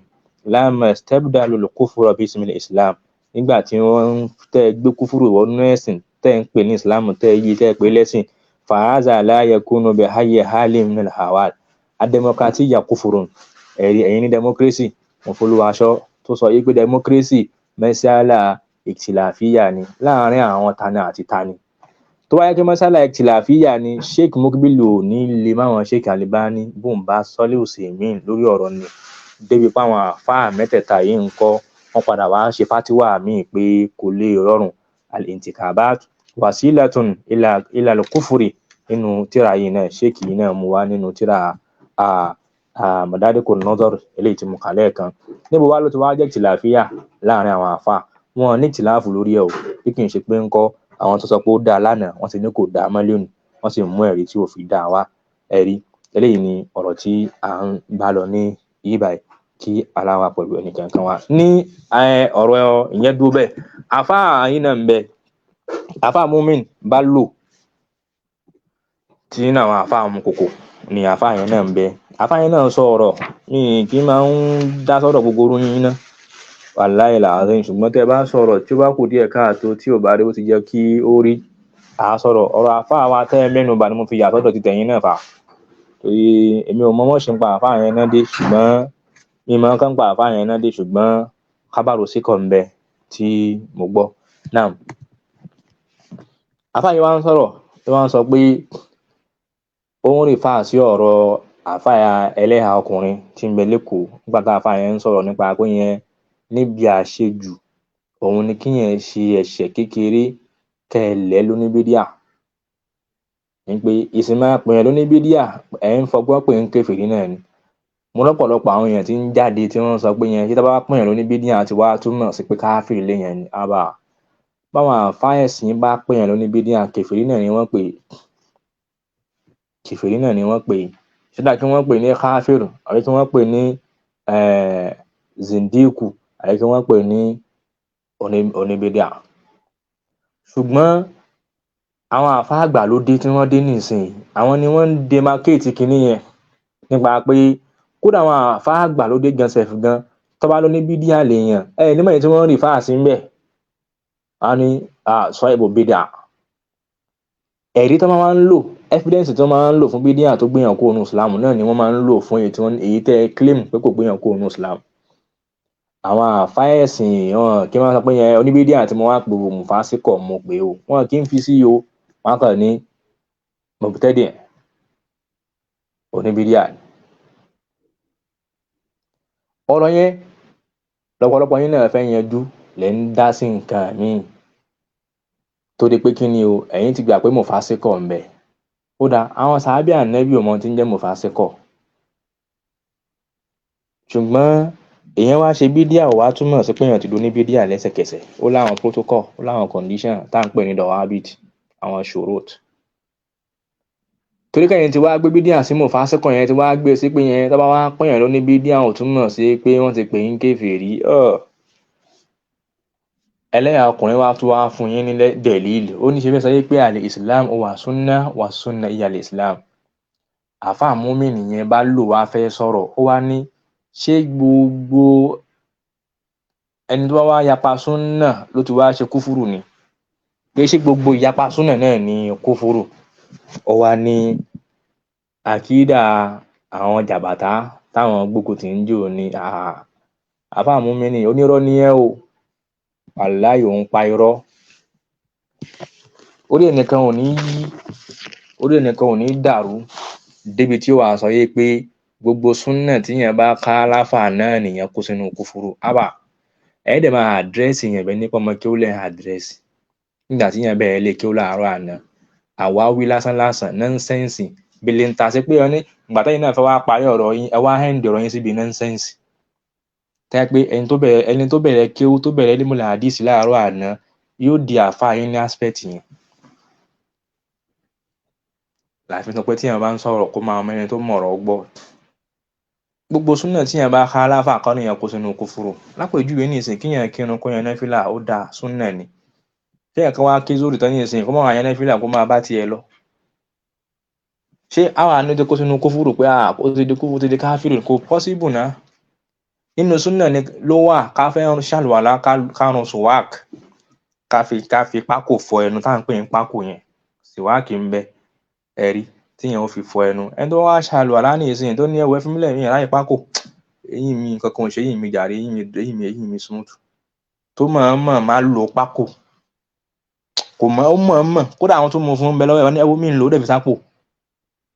lama istabdalul kufra bismil Islam, nígbà tí wọ́n ń tẹ́ gbé kúfúrú wọnú ẹ̀sìn tẹ́ ń pè ní Islam tẹ́ yí tẹ́ pé lẹ́sìn, fàáza la yakunu bi hayyi halin minal ahwal ademokratiya kufurun. Ẹ̀rí ẹ̀yin ní democracy, mo folúwaṣọ tó sọ yìí pé democracy mẹ́sàlá ìtìláfíà ni láàárín àwọn tani àti tani. Tó bá yẹ kí mẹ́sàlá ìtìláfíà ni, Sheikh Mukbil ò ní lè máwọn Sheikh Albani bóun bá Sọ́lé Usaimin lórí ọ̀rọ̀ ni, débi pé àwọn àfáà mẹ́tẹ̀ẹ̀ta yìí ń kọ́ wọ́n padà wá ṣe fátíwà míì pé kò lè rọrùn al-intikabat wasilatun ila al-kufri nínú tíra yìí náà. Sheikh yìí náà mú wá nínú tíra Madarikun Nazar eléyìí tí mo kà lẹ́ẹ̀kan. Níbo wá ló ti wá jẹ́ ìtìláfíà láàrin àwọn àfáà? Wọn ní ìtìláfù lórí ẹ̀ o, bí kì í ṣe pé ń kọ́ àwọn tó sọ pé ó dáa lánàá wọ́n ti ní kò dáa mọ́ lónìí, wọ́n sì mú ẹ̀rí tí ò fi dáa wá. Ẹ̀rí eléyìí ni ọ̀rọ̀ tí à ń bá lọ ní yìí báyìí, kí Allah wà pẹ̀lú ẹnìkankan wa. Ní ọ̀rọ̀ ìyẹn dúró bẹ́ẹ̀. Àfáà yìí náà ń bẹ, àfáà Mumin Bello tí nínú àwọn àfáà amukòkò ni àfáà yẹn náà ń bẹ. Àfáà yẹn náà sọ ọ̀rọ̀, mi kì í máa ń dá sọ̀rọ̀ gbogbo orú yín ná, wàláhì làásìn, ṣùgbọ́n tẹ́ ẹ bá sọ̀rọ̀ tí ó bá kù díẹ̀ káàtó tí ò bá rí bó ti jẹ́ kí ó rí, à á sọ̀rọ̀. Ọ̀rọ̀ àfáà wa tẹ́ ẹ mẹ́nu bà ni mo fi yà sọ́dọ̀ ti tẹ̀yìn náà fà, torí èmi ò mọ mọ́ ṣe ń pa àfáà yẹn náà dé, ṣùgbọ́n mi mọ̀ nǹkan pa àfáà yẹn náà dé, ṣùgbọ́n kábàrò síkọ̀ ń bẹ tí mo gbọ́. Naam, àfáà yẹn wá ń sọ̀rọ̀, tí wọ́n sọ pé ó ń rìfáà sí ọ̀rọ̀ àfáà ẹlẹ́hà ọkùnrin tí ń bẹ lÉkòó nígbà tá àfáà yẹn ń sọ̀rọ̀ nípa pé yẹn níbi àṣejù òun ni kíyẹn ṣe ẹ̀ṣẹ̀ kékeré kẹ́ ẹ lẹ̀ lóníbídíà, ní pé ìsìn máa pè yẹn lóníbídíà, ẹ̀ ń fọgbọ́n pè ń kèfèrí náà ni. Mo lọ́pọ̀lọpọ̀ àwọn èèyàn tí ń jáde tí wọ́n sọ pé yẹn tí tá bá pèèyàn lóní bídíà ti wá túmọ̀ sí pé káfíìrì léèyàn ni. Àbá báwọn àfáà ẹ̀sìn bá pèèyàn lóní bídíà, kèfèrí náà ni wọ́n pè é, kèfèrí náà ni wọ́n pè é. Ṣé kí wọ́n pè ní káfíìrù àbí kí wọ́n pè ní zindiku àbí kí wọ́n pè ní oníbídíà? Ṣùgbọ́n àwọn àfáà àgbàlódé tí wọ́n dé nísìnyí, àwọn ni wọ́n ń demarcate kinní yẹn nípa pé kódà àwọn àfáà àgbàlódé gan sef gan tó bá lóní bídíà lèèyàn, ẹ nímọ̀ èyí tí wọ́n ń refer sí ńbẹ̀. Wọ́n á ní sọ́ìbù bídíà. Ẹ̀rí tó máa ń lò, evidence tí wọ́n máa ń lò fún bídíà tó gbéyàn kúrò nínú Islam náà ni wọ́n máa ń lò fún èyí tí wọ́n, èyí tẹ́ ẹ claim pé kò gbéyàn kúrò nínú Islam. Àwọn àfáà ẹ̀sìn wọn kí wọ́n sọ pé yẹn oníbídíà tí mo wá pè o, mùfásíkọ̀ mo pè o, wọn kì í fi sí o, wọn kàn ní mubtadi', oníbídíà ni. Ọ̀rọ̀ yẹn lọ́pọ̀lọpọ̀ yín náà fẹ́ yanjú lẹ́ ń dá sí nǹkan míì torí pé kí ni o, ẹ̀yin ti gbà pé mùfásíkọ̀ ń bẹ. Ó dáa, àwọn sàábì ànábì ò mọ ohun tí ń jẹ́ mùfásíkọ̀, ṣùgbọ́n èèyàn wá ṣe bídíà ò wá túmọ̀ sí pé èèyàn ti di oníbídíà lẹ́sẹ̀kẹsẹ̀. Ó láwọn protocol, ó láwọn condition tá à ń pè ní dawabit, àwọn shurut. Torí kẹ́yìn ti wá gbé bídíà sí mùfásíkọ̀ yẹn, ti wá gbé sí pé yẹn tó bá wá pèèyàn lóní bídíà ò túmọ̀ sí pé wọ́n ti pè yín kèfèrí. Ẹlẹ́yà ọkùnrin wá tún wá fún yín ní dẹ̀líìlì. Ó ní ṣe fẹ́ sọ pé àlè Islam wà súnná wà súnná ìyá àlè Islam. Àfáà múmìnì yẹn bá lò wá fẹ́ sọ̀rọ̀, ó wá ní ṣé gbogbo ẹni tó bá wá yapa súnà ló ti wá ṣe kúfúrù ni? Pé ṣé gbogbo ìyapa súnà náà ni kúfúrù? Ó wá ní àkídà àwọn jàbàtá táwọn gbógun ti ń jò ní. Àfáà múmìnì onírọ́ ni ẹ́ o, wàláì òun pa irọ́. Orí ẹnìkan ò ní yí, orí ẹnìkan ò ní dàrú débi tí ó wàá sọ yé pé gbogbo súnà tíyẹn bá ká láfà náà nìyẹn kó sínú kúfúrú. Ábà ẹ̀yin dẹ̀ máa address yẹn bẹ́ẹ̀ nípa ọmọ kí ó lẹ̀ address nígbà tíyẹn bẹ̀rẹ̀ lé kí ó láàárọ̀ àná. Àwáwí lásán lásán, nonsense bèlè ń ta sí pé ọ ní ìgbà tẹ́yìn náà fẹ́ wá parí ọ̀rọ̀ yín, ẹ wá end ọ̀rọ̀ yín síbi nonsense. Tẹ́ pé ẹni tó bẹ̀rẹ̀ kéwú, tó bẹ̀rẹ̀ ilmul hadith láàárọ̀ àná yóò di àáfàá yín ní aspect yẹn. Láti sọ pé tíyẹn bá ń sọ̀rọ̀ kó máa mọ ẹni tó mọ̀rọ̀ gbọ́. Gbogbo súnà tíyẹn bá ká láfà kọ́ nìyẹn kó sínú kúfúrú. Lápèjúwe nísìnyí, kíyẹn kírun kó yan náfìlà, ó dáa, súnà ni. Kéèyàn kan wá kí zúrì tán nísìnyí, kó má wá yan náfìlà, kó máa bá tiẹ̀ lọ. Ṣé àwa ní ti kó sínú kúfúrú pé ó ti di kúfúrú, ti di káfíìrì? Kò possible náà. Nínú súnà ni ló wà ká fẹ́ ṣàlùwàlá, ká run sùwák, ká fi pákò fọ ẹnu tá à ń pè ní pákò yẹn. Sìwáàkì ń bẹ, ẹ̀rí tíyẹn ó fi fọ ẹnu. Ẹni tó wá ṣàlùwàlá nísìnyí tó ní ẹwọ ẹ fi mí lẹ̀, mi ò ráyè pákò, eyín mi nǹkan kan ò ṣe eyín mi jàre, eyín mi smooth, tó mọ̀ọ́mọ̀ má lo pákò, kò mọ̀, ó mọ̀ọ́mọ̀. Kódà àwọn tó mú fún un bẹ lọ́wọ́ ẹ̀, wọ́n ní ẹ wo mi ń lò ó dẹ̀ fi sápò.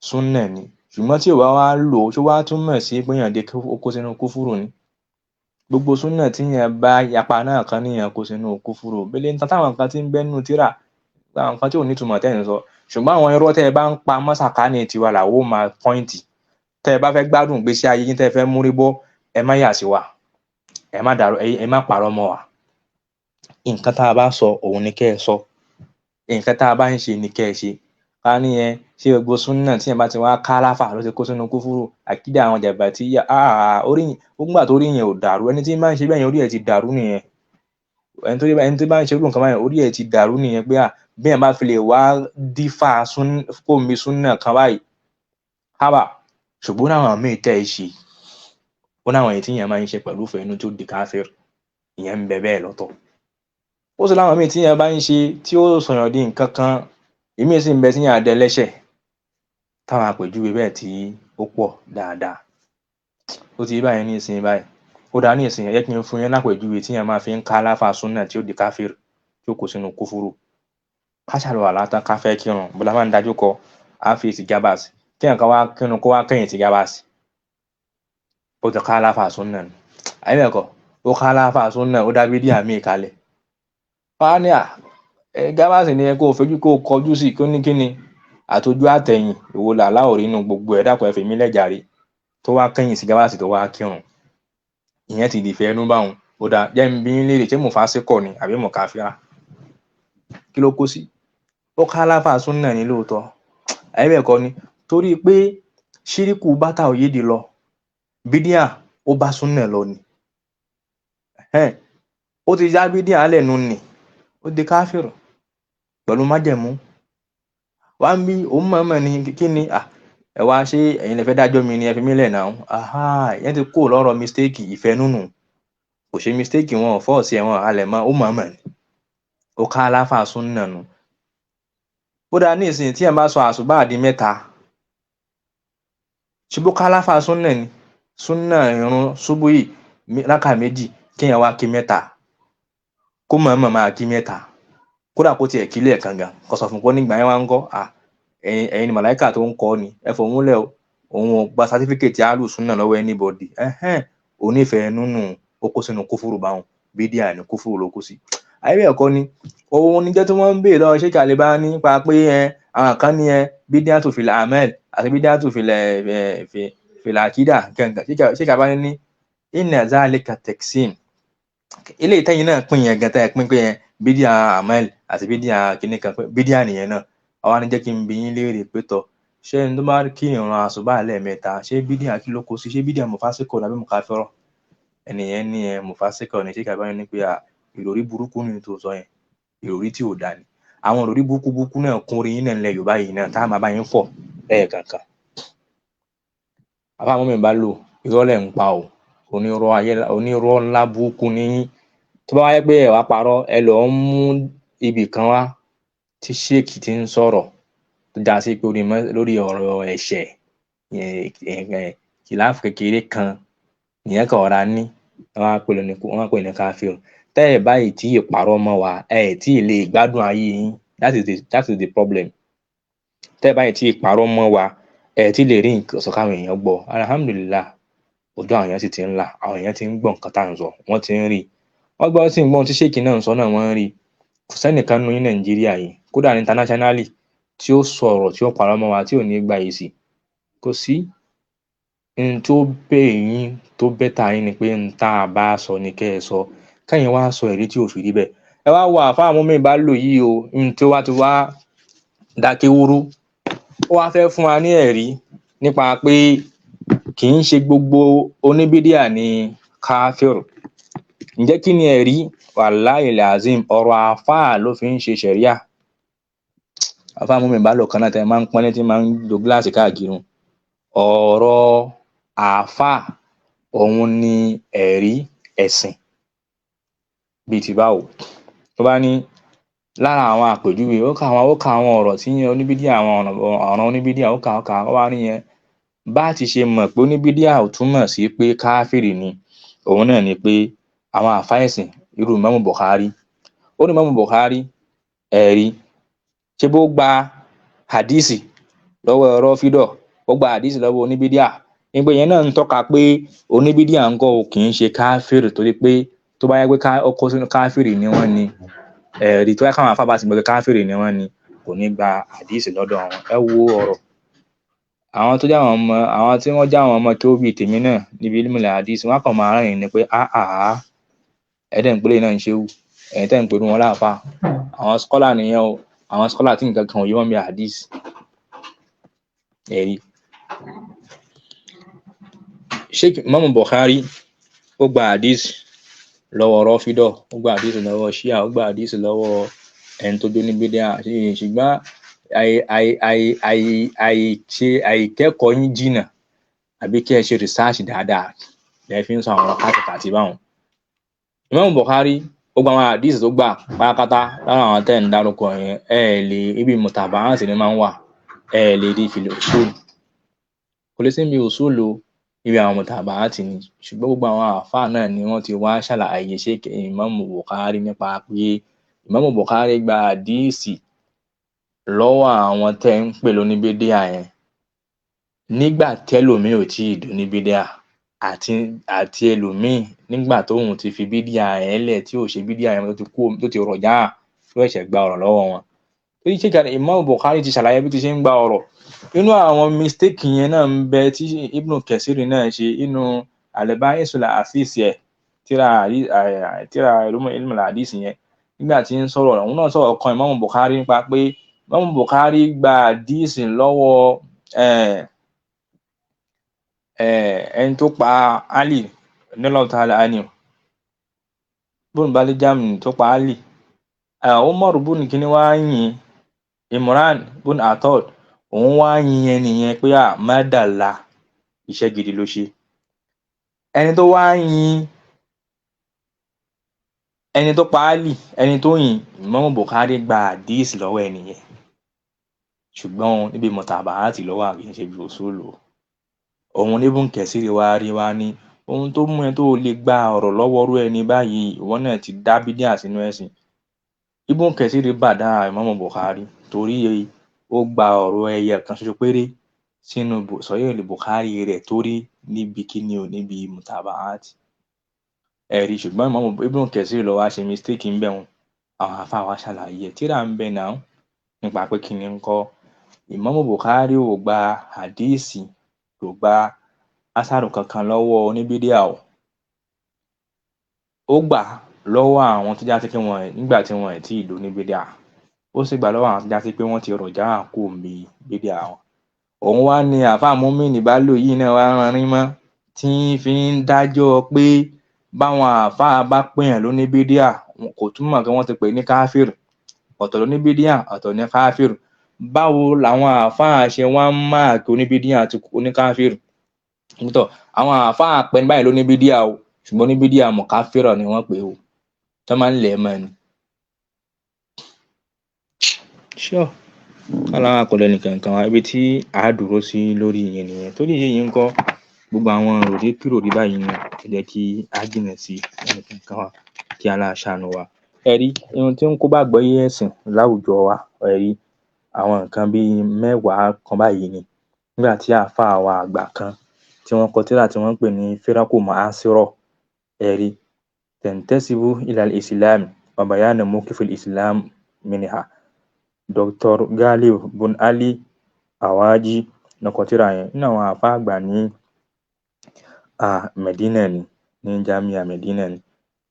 Súnà ni. Ṣùgbọ́n tí ò bá wá lò ó, ṣó wá túmọ̀ sí pé èèyàn dé kó sínú kúfúrù ni? Gbogbo súnà tíyẹn bá yapa náà kan níyẹn kó sínú kúfúrù bẹ́lẹ̀ ń tan táwọn nǹkan tí ń bẹ nínú tíra, àwọn nǹkan tí ò ní ìtumọ̀ tẹ́ ń sọ. Ṣùgbọ́n àwọn irọ́ tẹ́ ẹ bá ń pa mọ́ sàkání tiwa làwọn ó máa point. Tẹ́ ẹ bá fẹ́ gbádùn ìgbésí ayé yín, tẹ́ ẹ fẹ́ múrí bọ́, ẹ má yà sí wa, ẹ má dàrú, ẹ má parọ́ mọ́ wa. Nǹkan tá a bá sọ òun ni kẹ́ ẹ sọ, nǹkan tá a bá ń ṣe ni kẹ́ ẹ ṣe. Ká ní ẹ ṣé gbogbo súnà tí ẹ bá ti wá ká láfà ló ti kó sínú kúfúrú? Àkídà àwọn jàbàtí orí nígbà tó rí yẹn ò dàrú. Ẹni tí bá ń ṣe bẹ́ẹ̀ yẹn, orí ẹ̀ ti dàrú nìyẹn. Ẹni tó bá ń ṣe irú nǹkan báyẹn, orí ẹ̀ ti dàrú nìyẹn pé bí ẹ̀ bá fi lè wá dífà kó mi súnà kan báyìí hábà. Ṣùgbọ́n àwọn míì tẹ́ ẹ ṣe, ó náwọn èyí tí yẹn máa ń ṣe pẹ̀lú ìfẹ́ inú tó di káfíìr, ìyẹn ń bẹ bẹ́ẹ̀ lọ́tọ̀. Ó sì láwọn míì tí yẹn bá ń ṣe tí ó sọ̀yàn di nǹkan kan, ìmíì sì ń bẹ tí yẹn á dẹlẹ́ṣẹ̀, táwọn àpèjúwe bẹ́ẹ̀ tí ó pọ̀ dáadáa. Ó ti rí báyẹn ní ìsinyìí báyìí. Ó dáa, ní ìsinyìí, ẹ jẹ́ kí n fún yín lápèjúwe tí yẹn máa fi ń ká láfà súnà tí ó di káfíìr, tí ó kó sínú kúfúrú. Ká ṣàlùwàlá tán, ká fẹ́ kírun, bó la máa ń dájú kọ? Á fi èsì gábàsì. Kí ẹnìkan wá kírun, kó wá kẹ́yìn sí gábàsì, ó ti ká láfà súnà nù. Àbí bẹ́ẹ̀ kọ́? Ó ká láfà súnà, ó dá bídíà míì kalẹ̀. Wọ́n á ní gábàsì ni kó o fojú kó o kọjú sí, kó ní kíni àtọjú àtẹ̀yìn ìwo làlá ò rí inú gbogbo ẹ̀. Dákun, ẹ fèmí lẹ̀ jàre. Tó wá kẹ́yìn sí gábàsì tó wá kírun, ìyẹn ti dìfẹ́ ẹnu báwọn. Ó dáa, jẹ́ n bi yín léèrè, ṣé mùfásíkọ̀ ni àbí mùkáfírà? Kí ló kó sí? Ó ká láfà súnà ní lóòótọ́, àbí bẹ́ẹ̀ kọ́ ni? Torí pé ṣíríkù bá tàwíìdì lọ, bídíà ó bá súnà lọ ni. Ó ti já bídíà lẹ́nu nì, ó di káfíìrù pẹ̀lú májẹ̀mú. Wá ń bí òun mọ̀ọ́mọ̀ ni kí ni ẹ wá ṣé ẹ̀yin lè fẹ́ dájọ́ mi ni, ẹ fi mí lẹ̀ náà. Ìyẹn ti kúrò lọ́rọ̀ mistake, ìfẹ́ nùnù. Kò ṣe mistake, wọn ò fọ́ọ̀sì ẹ̀, wọn halẹ̀ mọ́, ó mọ̀ọ́mọ̀ ni. Ó ká láfà súnà nù. Kódà ní ìsìn tí ẹ bá sọ àsùbá di mẹ́ta, ṣùgbọ́n ká láfà súnà ni, súnà ìrun ṣubú yìí rákà méjì, kéèyàn wá kí mẹ́ta, kó mọ̀ọ́mọ̀ máa kí mẹ́ta, kódà kó tiẹ̀ kí lẹ́ẹ̀kan gan, kó sọ fún pé nígbà yẹn wá ń kọ́ ẹ̀yin ni màláìkà tó ń kọ́ ni, ẹ fòun lẹ̀ o, òun ò gba sátífíkẹ̀tì alùsúnà lọ́wọ́ anybody. Onífẹ̀ẹ́ nínú ó kó sínú kúfúrú báwọn, bídíà ní kúfúrú ló kó sí. Àyè ẹ̀kọ́ ni òun níjẹ́ tí wọ́n ń béèrè lọ́wọ́ Sheikh Albani nípa pé àwọn kan ní bídíà tó fil amal àti bídíà tó fil akida gangan. Sheikh Albani ní inna zalika taqsim, ilé ìtẹ́yìn náà pín yẹn gan, tẹ́ ẹ pín pé yẹn bídíà amal àti bídíà kìíní kan, pé bídíà nìyẹn náà. Àwa ni jẹ́ kí n bi yín léèrè pé tọ̀, ṣé ẹni tó bá kí ìrun àsùbá lẹ́ẹ̀mẹ́ta, ṣé bídíà kí ló kó sí? Ṣé bídíà mùfásíkọ̀ àbí mùkáfírọ̀? Ẹnìyẹn ní mùfásíkọ̀ ni. Sheikh Albani ní pé ìròrí burúkú ni tó sọ yẹn, ìròrí tí ò dáa ni. Àwọn ìròrí burúkú burúkú náà kún orí yín náà nílẹ̀ Yorùbá yìí náà, tá a máa bá yín fọ̀ lẹ́ẹ̀kankan. Àbá àwọn mi bá lò, irọ́ lẹ̀ ń pa o, onírọ́ ayé, onírọ́ ńlá burúkú ní yín. Tó bá wáyé pé ẹ wá parọ́, ẹ lọ́ọ́ mú ibì kan wá tí sheik ti ń sọ̀rọ̀ tó já sí pé lórí ọ̀rọ̀ ẹ̀ṣẹ̀ kìláàfù kékeré kan ìyẹn kan ọ̀ra ní, wọ́n á pè ní káfíìrù. Tẹ́ ẹ̀ báyìí tí ì parọ́ mọ́ wa, ẹ tí ì lè gbádùn ayé yín. That is the problem. Tẹ́ ẹ̀ báyìí tí ì parọ́ mọ́ wa, ẹ tí lè rí nǹkan sọ káwọn èèyàn gbọ́. Alhamdulillah, ojú àwọn èèyàn sì ti ń là, àwọn èèyàn ti ń gbọ́ nǹkan tá à ń sọ, wọ́n ti ń rí, wọ́n gbọ́ sí ń gbọ́ tí sheik náà ń sọ náà, wọ́n ń rí. Kò sẹ́nìkan nínú yín Nàìjíríà yìí, kódà internationally, tí ó sọ̀rọ̀ tí ó parọ́ mọ́ wa tí ò ní gba èsì. Kò sí. N tó pè yín tó better yín ni pé n tá a bá sọ ni kẹ́ ẹ sọ, kẹ́yìn wá sọ ẹ̀rí tí ò fi rí bẹ́ẹ̀. Ẹ wá wo àáfàá mú mi bá lò yìí o, n tó wá ti wá dákéwúrú, ó wá fẹ́ fún wa ní ẹ̀rí nípa pé kì í ṣe gbogbo oníbídíà ní káfíìrù. Ǹjẹ́ kí ni ẹ̀rí? Wàláhì lazim, ọ̀rọ̀ àáfàá ló fi ń ṣe ṣẹ̀ríà. Àáfàá mú mi bá lò kan náà tẹ́ máa ń pọ́nlé, tí máa ń lo gíláàsì káàkiri. Ọ̀rọ̀ àáfàá òun ni ẹ̀rí ẹ̀sìn bíi ti báwo? Tó bá ní lára àwọn àpèjúwe, ó ka àwọn ọ̀rọ̀ tí oníbídíà, àwọn ọ̀ràn oníbídíà, ó kà ó wá ní yẹn bá ti ṣe mọ̀ pé oníbídíà ò túmọ̀ sí pé káfíìrì ni, òun náà ni pé àwọn àfáà ẹ̀sìn irú Ìmáàmù Bukhari, ó ní Ìmáàmù Bukhari, ẹ̀rí ṣé bó gba hadisi lọ́wọ́ Rọ́fídọ̀, ó gba hadisi lọ́wọ́ oníbídíà, nígbà yẹn náà ń tọ́ka pé oníbídíà ń kọ́ ò kì í ṣe káfíìrì, torí pé tó bá yẹ pé ó kó sínú káfíìrì ni wọ́n ní ẹ̀rí, tó yẹ káwọn afábá ti gbọ́ pé káfíìrì ni wọ́n ní, kò ní gba hadisi lọ́dọ̀ wọn. Ẹ wo ọ̀rọ̀ àwọn tó jẹ́ àwọn ọmọ, àwọn tí wọ́n jẹ́ àwọn ọmọ tó bíi tèmi náà níbi ilmul hadisi, wọ́n kàn máa rẹ́rìn ni pé áhàá, ẹ̀ẹ́dẹ̀ ń pélé náà ń ṣe wù, ẹ̀yin tẹ́ ń pèrú wọn láàfáà. Àwọn scholar nìyẹn o, àwọn scholar tí nǹkan kan ò yé wọn bí hadith. Ẹ̀rí Sheikh Imam Bukhari, ó gba hadith lọ́wọ́ Rọ́fídọ̀, ó gba hadith lọ́wọ́ Shia, ó gba hadith lọ́wọ́ ẹni tó jó ní bídíà, ṣùgbọ́n àì ṣe àìkẹ́kọ̀ọ́ yín jìnnà àbí kí ẹ ṣe research dáadáa lẹ fi ń sọ àwọn kátìkàtì báwọn. Imam Bukhari, ó gba àwọn hadith tó gbà pátápátá lára àwọn tẹ́ ń dárúkọ yẹn, ẹ lè ibi mutabaat ni máa ń wà, ẹ lè rí fil usul, kò lè sí ibi usul o, ibi àwọn mutabaat ni. Ṣùgbọ́n gbogbo àwọn àáfàá náà ni wọ́n ti wá ṣàlàyé Sheikh Imam Bukhari nípa pé Imam Bukhari gba hadith lọ́wọ́ àwọn tẹ́ ń pè lóníbídíà yẹn nígbà tẹ́lòmíì ò tíì dóníbídíà, àti ẹlòmíì nígbà tóun ti fi bídíà yẹn lẹ̀, tí ò ṣe bídíà yẹn, tó ti kú, tó ti rọ̀já, tó ṣẹ̀ṣẹ̀ gba ọ̀rọ̀ lọ́wọ́ wọn. Tó Torí Sheikh Imam Bukhari ti ṣàlàyé bí ti ṣe ń gba ọ̀rọ̀. Inú àwọn mistake yẹn náà ń bẹ tí Ibn Kathir náà ṣe inú Al-Ba'isul Hasis ẹ̀, tíra ilmu hadith yẹn. Nígbà tí ń sọ̀rọ̀, òun náà sọ̀rọ̀ kan Imam Bukhari nípa pé Imam Bukhari gba hadith lọ́wọ́ ẹni tó pa Ali radiyallahu ta'ala anhu, bóun bá lè jáàmù tó pa Ali, Umar bùn kíní wá yìn Imran bùn Atod, òun wá yin ẹni yẹn pé à mádàlá, iṣẹ́ gidi ló ṣe. Ẹni tó wá yin ẹni tó pa Ali, ẹni tó yin, Imam Bukhari gba hadith lọ́wọ́ ẹni yẹn, ṣùgbọ́n níbi mutabaati lọ́wọ́ àbí ṣe bí usulu. Òun ní Ibn Kathir wá rí wá ní ohun tó mú ẹ tó lè gba ọ̀rọ̀ lọ́wọ́ rú ẹni báyìí, ìwọ náà ti dá bídíà sínú ẹ̀sìn. Ibn Kathir bàdá Imam Bukhari torí ó gba ọ̀rọ̀ ẹyẹ kan ṣoṣo péré sínú Sahih Bukhari rẹ̀ torí níbi kíni o, níbi mutabaati ẹ̀rí. Ṣùgbọ́n Imam Ibn Kathir ló wá ṣe mistake ń bẹ̀ wọn. Àwọn àfáà wa ṣàlàyé ẹ̀, tíra ń bẹ náà nípa pé kíni ń kọ́ Imam Bukhari ò gba hadíìsì, kò gba asaru kankan lọ́wọ́ oníbídíà o. Ó gbà lọ́wọ́ àwọn tó já sí pé wọ́n nígbà tí wọ́n ì tí ì doníbídíà, ó sì gbà lọ́wọ́ àwọn tó já sí pé wọ́n ti rọ̀jà kó mi bídíà wọn. Òun wá ní àáfàá mọ́mìnì bá lò yìí náà wá ranrín mọ́ tí ń fi ń dájọ́ pé báwọn àáfàá bá pèèyàn lóníbídíà, kò túmọ̀ kí wọ́n ti pè ní káfíìrì. Ọ̀tọ̀ lóníbídíà, ọ̀tọ̀ ní káfíìrì. Báwo làwọn àáfàá ṣe wá ń máàkì oníbídíà àti oníkáfíìrì? Nítọ̀ àwọn àáfàá pẹ́ báyìí lóníbídíà o, ṣùgbọ́n oníbídíà mọ̀káfírọ̀ ni wọ́n pè o, tọ́ máa ń lẹ̀ mọ́ ni. Sure, kọ́lá wa kò lẹ́nu kankan wa ibi tí a dúró sí lórí ìyẹn nìyẹn. Torí èyí ń kọ́ gbogbo àwọn ròrí kúròrí báyìí ni ẹ jẹ́ kí a jìnà sí ẹnì kankan wa, kí Allah ṣàánú wa. Ẹ rí ohun tí ń kó bá àgbọ́yé ẹ̀sìn láwùjọ wa, ẹ rí àwọn nǹkan bíi mẹ́wàá kan báyìí ni. Nígbà tí àáfàá wa àgbà kan tí wọ́n kọ tírà tí wọ́n ń pè ní Firaqu Mu'asira, ẹ rí tantasibu ila al-Islam wa bayanu mawqif al-Islam minha, Dr. Ghalib bun Ali Awaji ló kọ tírà yẹn. Nínú àwọn àáfàá àgbà ní Medina ni, ní Jamia Medina ni.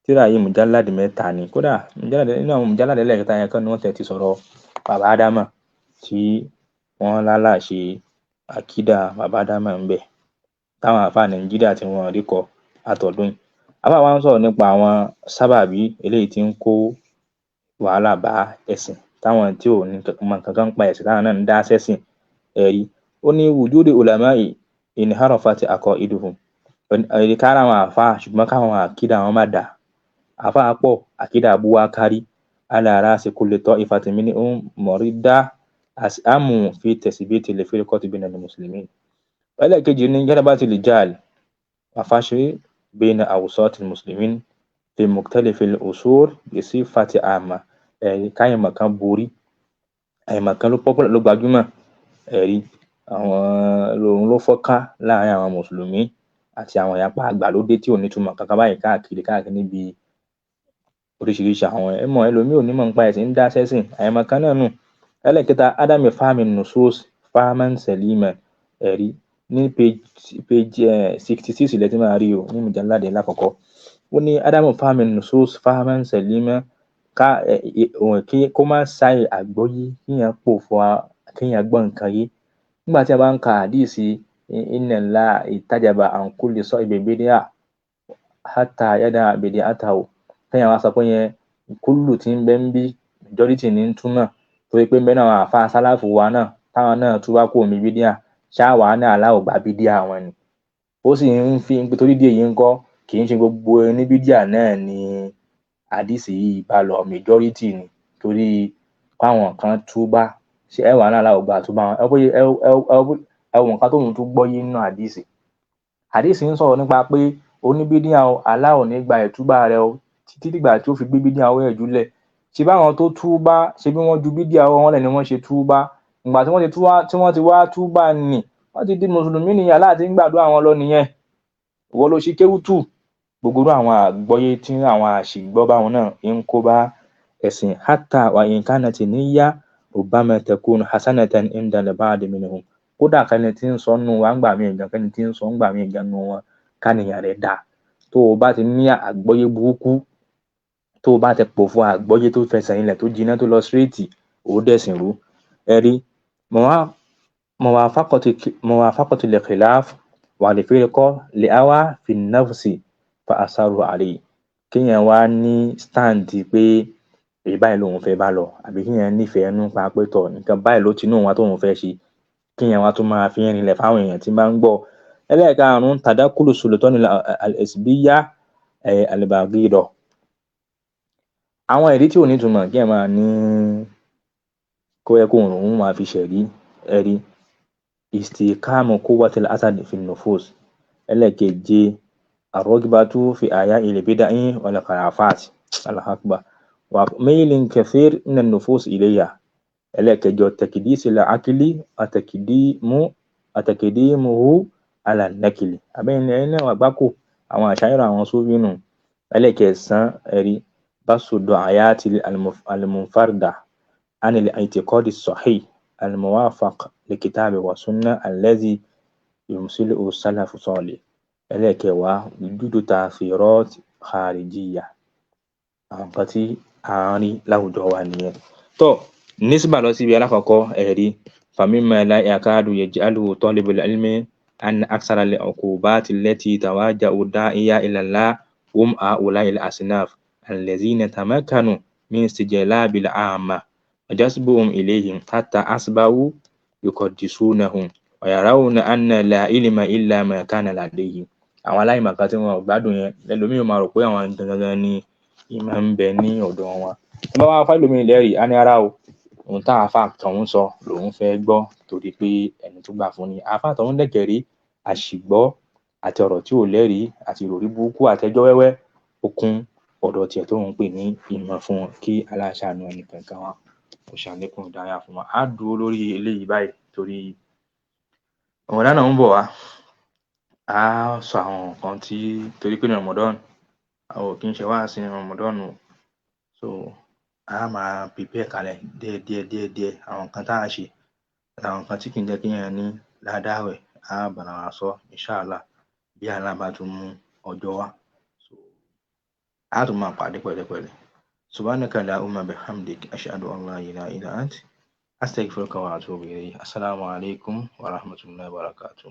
Tírà yìí mujallad 3 ni. Kódà nínú àwọn mujallad ẹlẹ́ẹ̀kẹta yẹn kọ́ ni wọ́n tẹ̀ ti sọ̀rọ̀ bàbá Ádámà tí wọ́n lálà ṣe àkídà bàbá Ádámà ń bẹ̀, táwọn àáfàá Nàìjíríà tí wọ́n rí kọ látọdún yìí. Àáfàá wa ń sọ̀rọ̀ nípa àwọn sábàbí eléyìí tí ń kó wàhálà bá ẹ̀sìn, táwọn tí ò ní mọ nǹkan kan pa ẹ̀sìn táwọn náà ń dá sẹ́sìn. Ẹ̀rí ó ní wujudu ulama'i inharafat aqaiduhum, ẹ̀rí kára àwọn àáfàá ṣùgbọ́n káwọn àkídà wọn má dà. Àáfàá pọ̀, àkídà abú wá kárí. Ala ra'si kulli ta'ifatin minhum muridda as'amu fi tathbiti al-firqati bayna al-muslimin. Ẹlẹ́ẹ̀kejì ní ghalabati al-jahl wa fashri bayna awsat al-muslimin fi mukhtalifi al-usur bi sifati amma. Ẹ̀rí káyìmọ̀ kan borí, àìmọ̀kan ló popular, ló gbajúmọ̀. Ẹ̀rí àwọn lòun ló fọ́nká láàrin àwọn mùsùlùmí àti àwọn ìyapa àgbàlódé tí ò ní túmọ̀ kankan báyìí káàkiri káàkiri níbi oríṣiríṣi àwọn ẹmọ ẹlòmíì ò ní mọ̀ nípa ẹ̀sìn ń dá sẹ́sìn, àìmọ̀kan náà nù. Ẹlẹ́ẹ̀kẹta, ádámì fáàmì nusus fáàmán sẹ̀límà. Ẹ̀rí ní page 66 lẹ́tí máa rí o ní mujallad lákọ̀ọ́kọ́. Ó ní ádámù fáàmì nusus fáàmán sẹ̀límà, ká kí kó má ṣàì àgbọ́yé, kíyàn pò fún wa, kíyàn gbọ́ nǹkan yé. Nígbà tí a bá ń ka àdíìsì inna Allaha ihtajaba an kulli sahibi bid'ah hatta yada'a bid'atahu, kéèyàn wá sọ pé yẹn kúlù tí ń bẹ ń bí majority ní ń túmọ̀, torí pé ń bẹ náà àwọn àáfàá sálàfù wa náà táwọn náà túbá kúrò ní bídíà, ṣáà náà aláwọ̀ gba bídíà wọn ni. Ó sì ń fi torí díẹ̀ yìí ń kọ́, kì í ṣe gbogbo ní bídíà náà ni àdíìsì yìí bá lọ, majority ni, torí káwọn kan túbá ṣé ẹ wà náà aláwọ̀ gba túbá wọn. Ẹ wo nǹkan tóun tún gbọ́ yé nínú àdíìsì. Àdíìsì ń sọ̀rọ̀ nípa pé oníbídíà o, Allah ò ní gba ìtúbà rẹ o títí dìgbà tí ó fi gbé bídíà ọwọ́ ẹ̀ jùlẹ̀. Ṣe báwọn tó túbá, ṣe bí wọ́n ju bídíà ọwọ́ wọn lẹ̀ ni wọ́n ṣe túbá. Ìgbà tí wọ́n ti wá túbá nì, wọ́n ti di mùsùlùmí nìyẹn, Allah ti ń gbàdúrà wọn lọ nìyẹn. Ìwọ ló ṣe kéwú tù. Gbogbo irú àwọn àgbọ́yé tí àwọn àṣìgbọ́ báwọn náà ń kó bá ẹ̀sìn. Hatta wa in kanat niyya Rubbama takunu hasanatan inda al-ba'di minhum. Kódà kẹ́ni tí ń sọ nù wá ń gbà mí gan, kẹ́ni tí ń sọ ń gbà mí gan nù wọn, káníyàn rẹ̀ dà. Tó o bá ti ní àgbọ́yé burúkú, tó o bá ti pò fún àgbọ́yé tó fẹsẹ̀ rinlẹ̀ tó jiná tó lọ síréètì, ó dẹ̀sìn rú. Ẹ rí muwafaqatu al-khilaf wal-firqa li-hawa fi an-nafsi fa asaru alayhi. Kéèyàn wá ní stand pé èyí báyìí lòun fẹ́ bá lọ, àbí kéèyàn nífẹ̀ẹ́ nú pa pé tọ̀ nǹkan báyìí ló ti ní òun wá tóun fẹ́ ṣe, kéèyàn wá tún máa fi rinlẹ̀ fáwọn èèyàn tí bá ń gbọ́. Ẹlẹ́ẹ̀karùn-ún, tadakulu sultani al-hizbiyya al-baghida. Àwọn ẹ̀rí tí ò ní ìtumọ̀ kéèyàn máa ní kó yẹ kóun lòun máa fi ṣẹ̀rí. Ẹ̀rí istihkamu quwwatil hasad fi nufus. Ẹlẹ́ẹ̀keje, ar-ragbatu fi ahya'il bid'i wal khurafat. Allahu akbar. Wa mailin kathir min an-nufus ilayha. Ẹlẹ́ẹ̀kẹjọ, taqdisil aqli wa taqdimuhu ala an-naqli. Àbẹ́yìn ẹ̀yin náà àgbákò àwọn àṣàyàn àwọn Sufi nù. Ẹlẹ́ẹ̀kẹsàn-án, ẹ̀rí basu du'ayati al-munfarida an al-i'tiqad as-sahih al-muwafaq li-kitabi wa sunnah alladhi yumsiluhu salafu salih. Ẹlẹ́ẹ̀kẹwàá, wujudu ta'thirat kharijiyya. Àwọn nǹkan tí à ń rí láwùjọ wa nìyẹn. Tó nísìbà lọ síbi alákọ̀ọ́kọ́, ẹ̀rí famimma la yakadu yaj'aluhu talibul ilmi anna akthara al-uqubati allati tawajjahu da'iya ila Allah hum ha'ula'i al-asnaf allazina tamakkanu min istijlabil 'amma wa jazbuhum ilayhim hatta asbahu yuqaddisunahum wa yarawna anna la ilma illa ma kana ladayhim. Àwọn aláìmọ̀kan tí wọn ò gbádùn yẹn, ẹlòmíì máa rò pé àwọn gangan ni ìmọ̀ ń bẹ ní ọ̀dọ̀ wọn. Tí wọ́n bá wá fẹ́lòmíì lẹ́rìí, á ní rárá o, ohun tá àáfàá tọ̀hún sọ lòun fẹ́ gbọ́ torí pé ẹni tó gbà fún ni. Àáfàá tọ̀hún dẹ̀kẹ̀ rí àṣìgbọ́ àti ọ̀rọ̀ tí ò lẹ́rìí àti ìròrí burúkú àti ẹjọ́ wẹ́wẹ́ ó kún ọ̀dọ̀ tiẹ̀ tóun ń pè ní ìmọ̀ fún wọn. Kí Allah ṣàánú ẹnì kọ̀ọ̀kan wa, ó ṣàlékún ìdáyà fún wa. Á dúró lórí eléyìí báyìí torí Ramadan náà ń bọ̀ wá. Á sọ àwọn nǹkan tí torí pé ní Ramadan, àwọn ò kí ń ṣe wáàsí ní Ramadan o. So a máa prepare kalẹ̀ díẹ̀ díẹ̀ díẹ̀ díẹ̀ àwọn nǹkan tá a ṣe àtàwọn nǹkan tí kì í jẹ́ kéèyàn ní ládàá àwẹ̀, á bára wa sọ inshallah bí Allah bá tún mú ọjọ́ wá. So á tún máa pàdé pẹ̀lẹ́pẹ̀lẹ́. Subhanaka allahumma bihamdik ashhadu an la ilaha illa ant astaghfiruka wa atubu ilayk. Assalamu alaikum wa rahmatullahi wa barakatuh.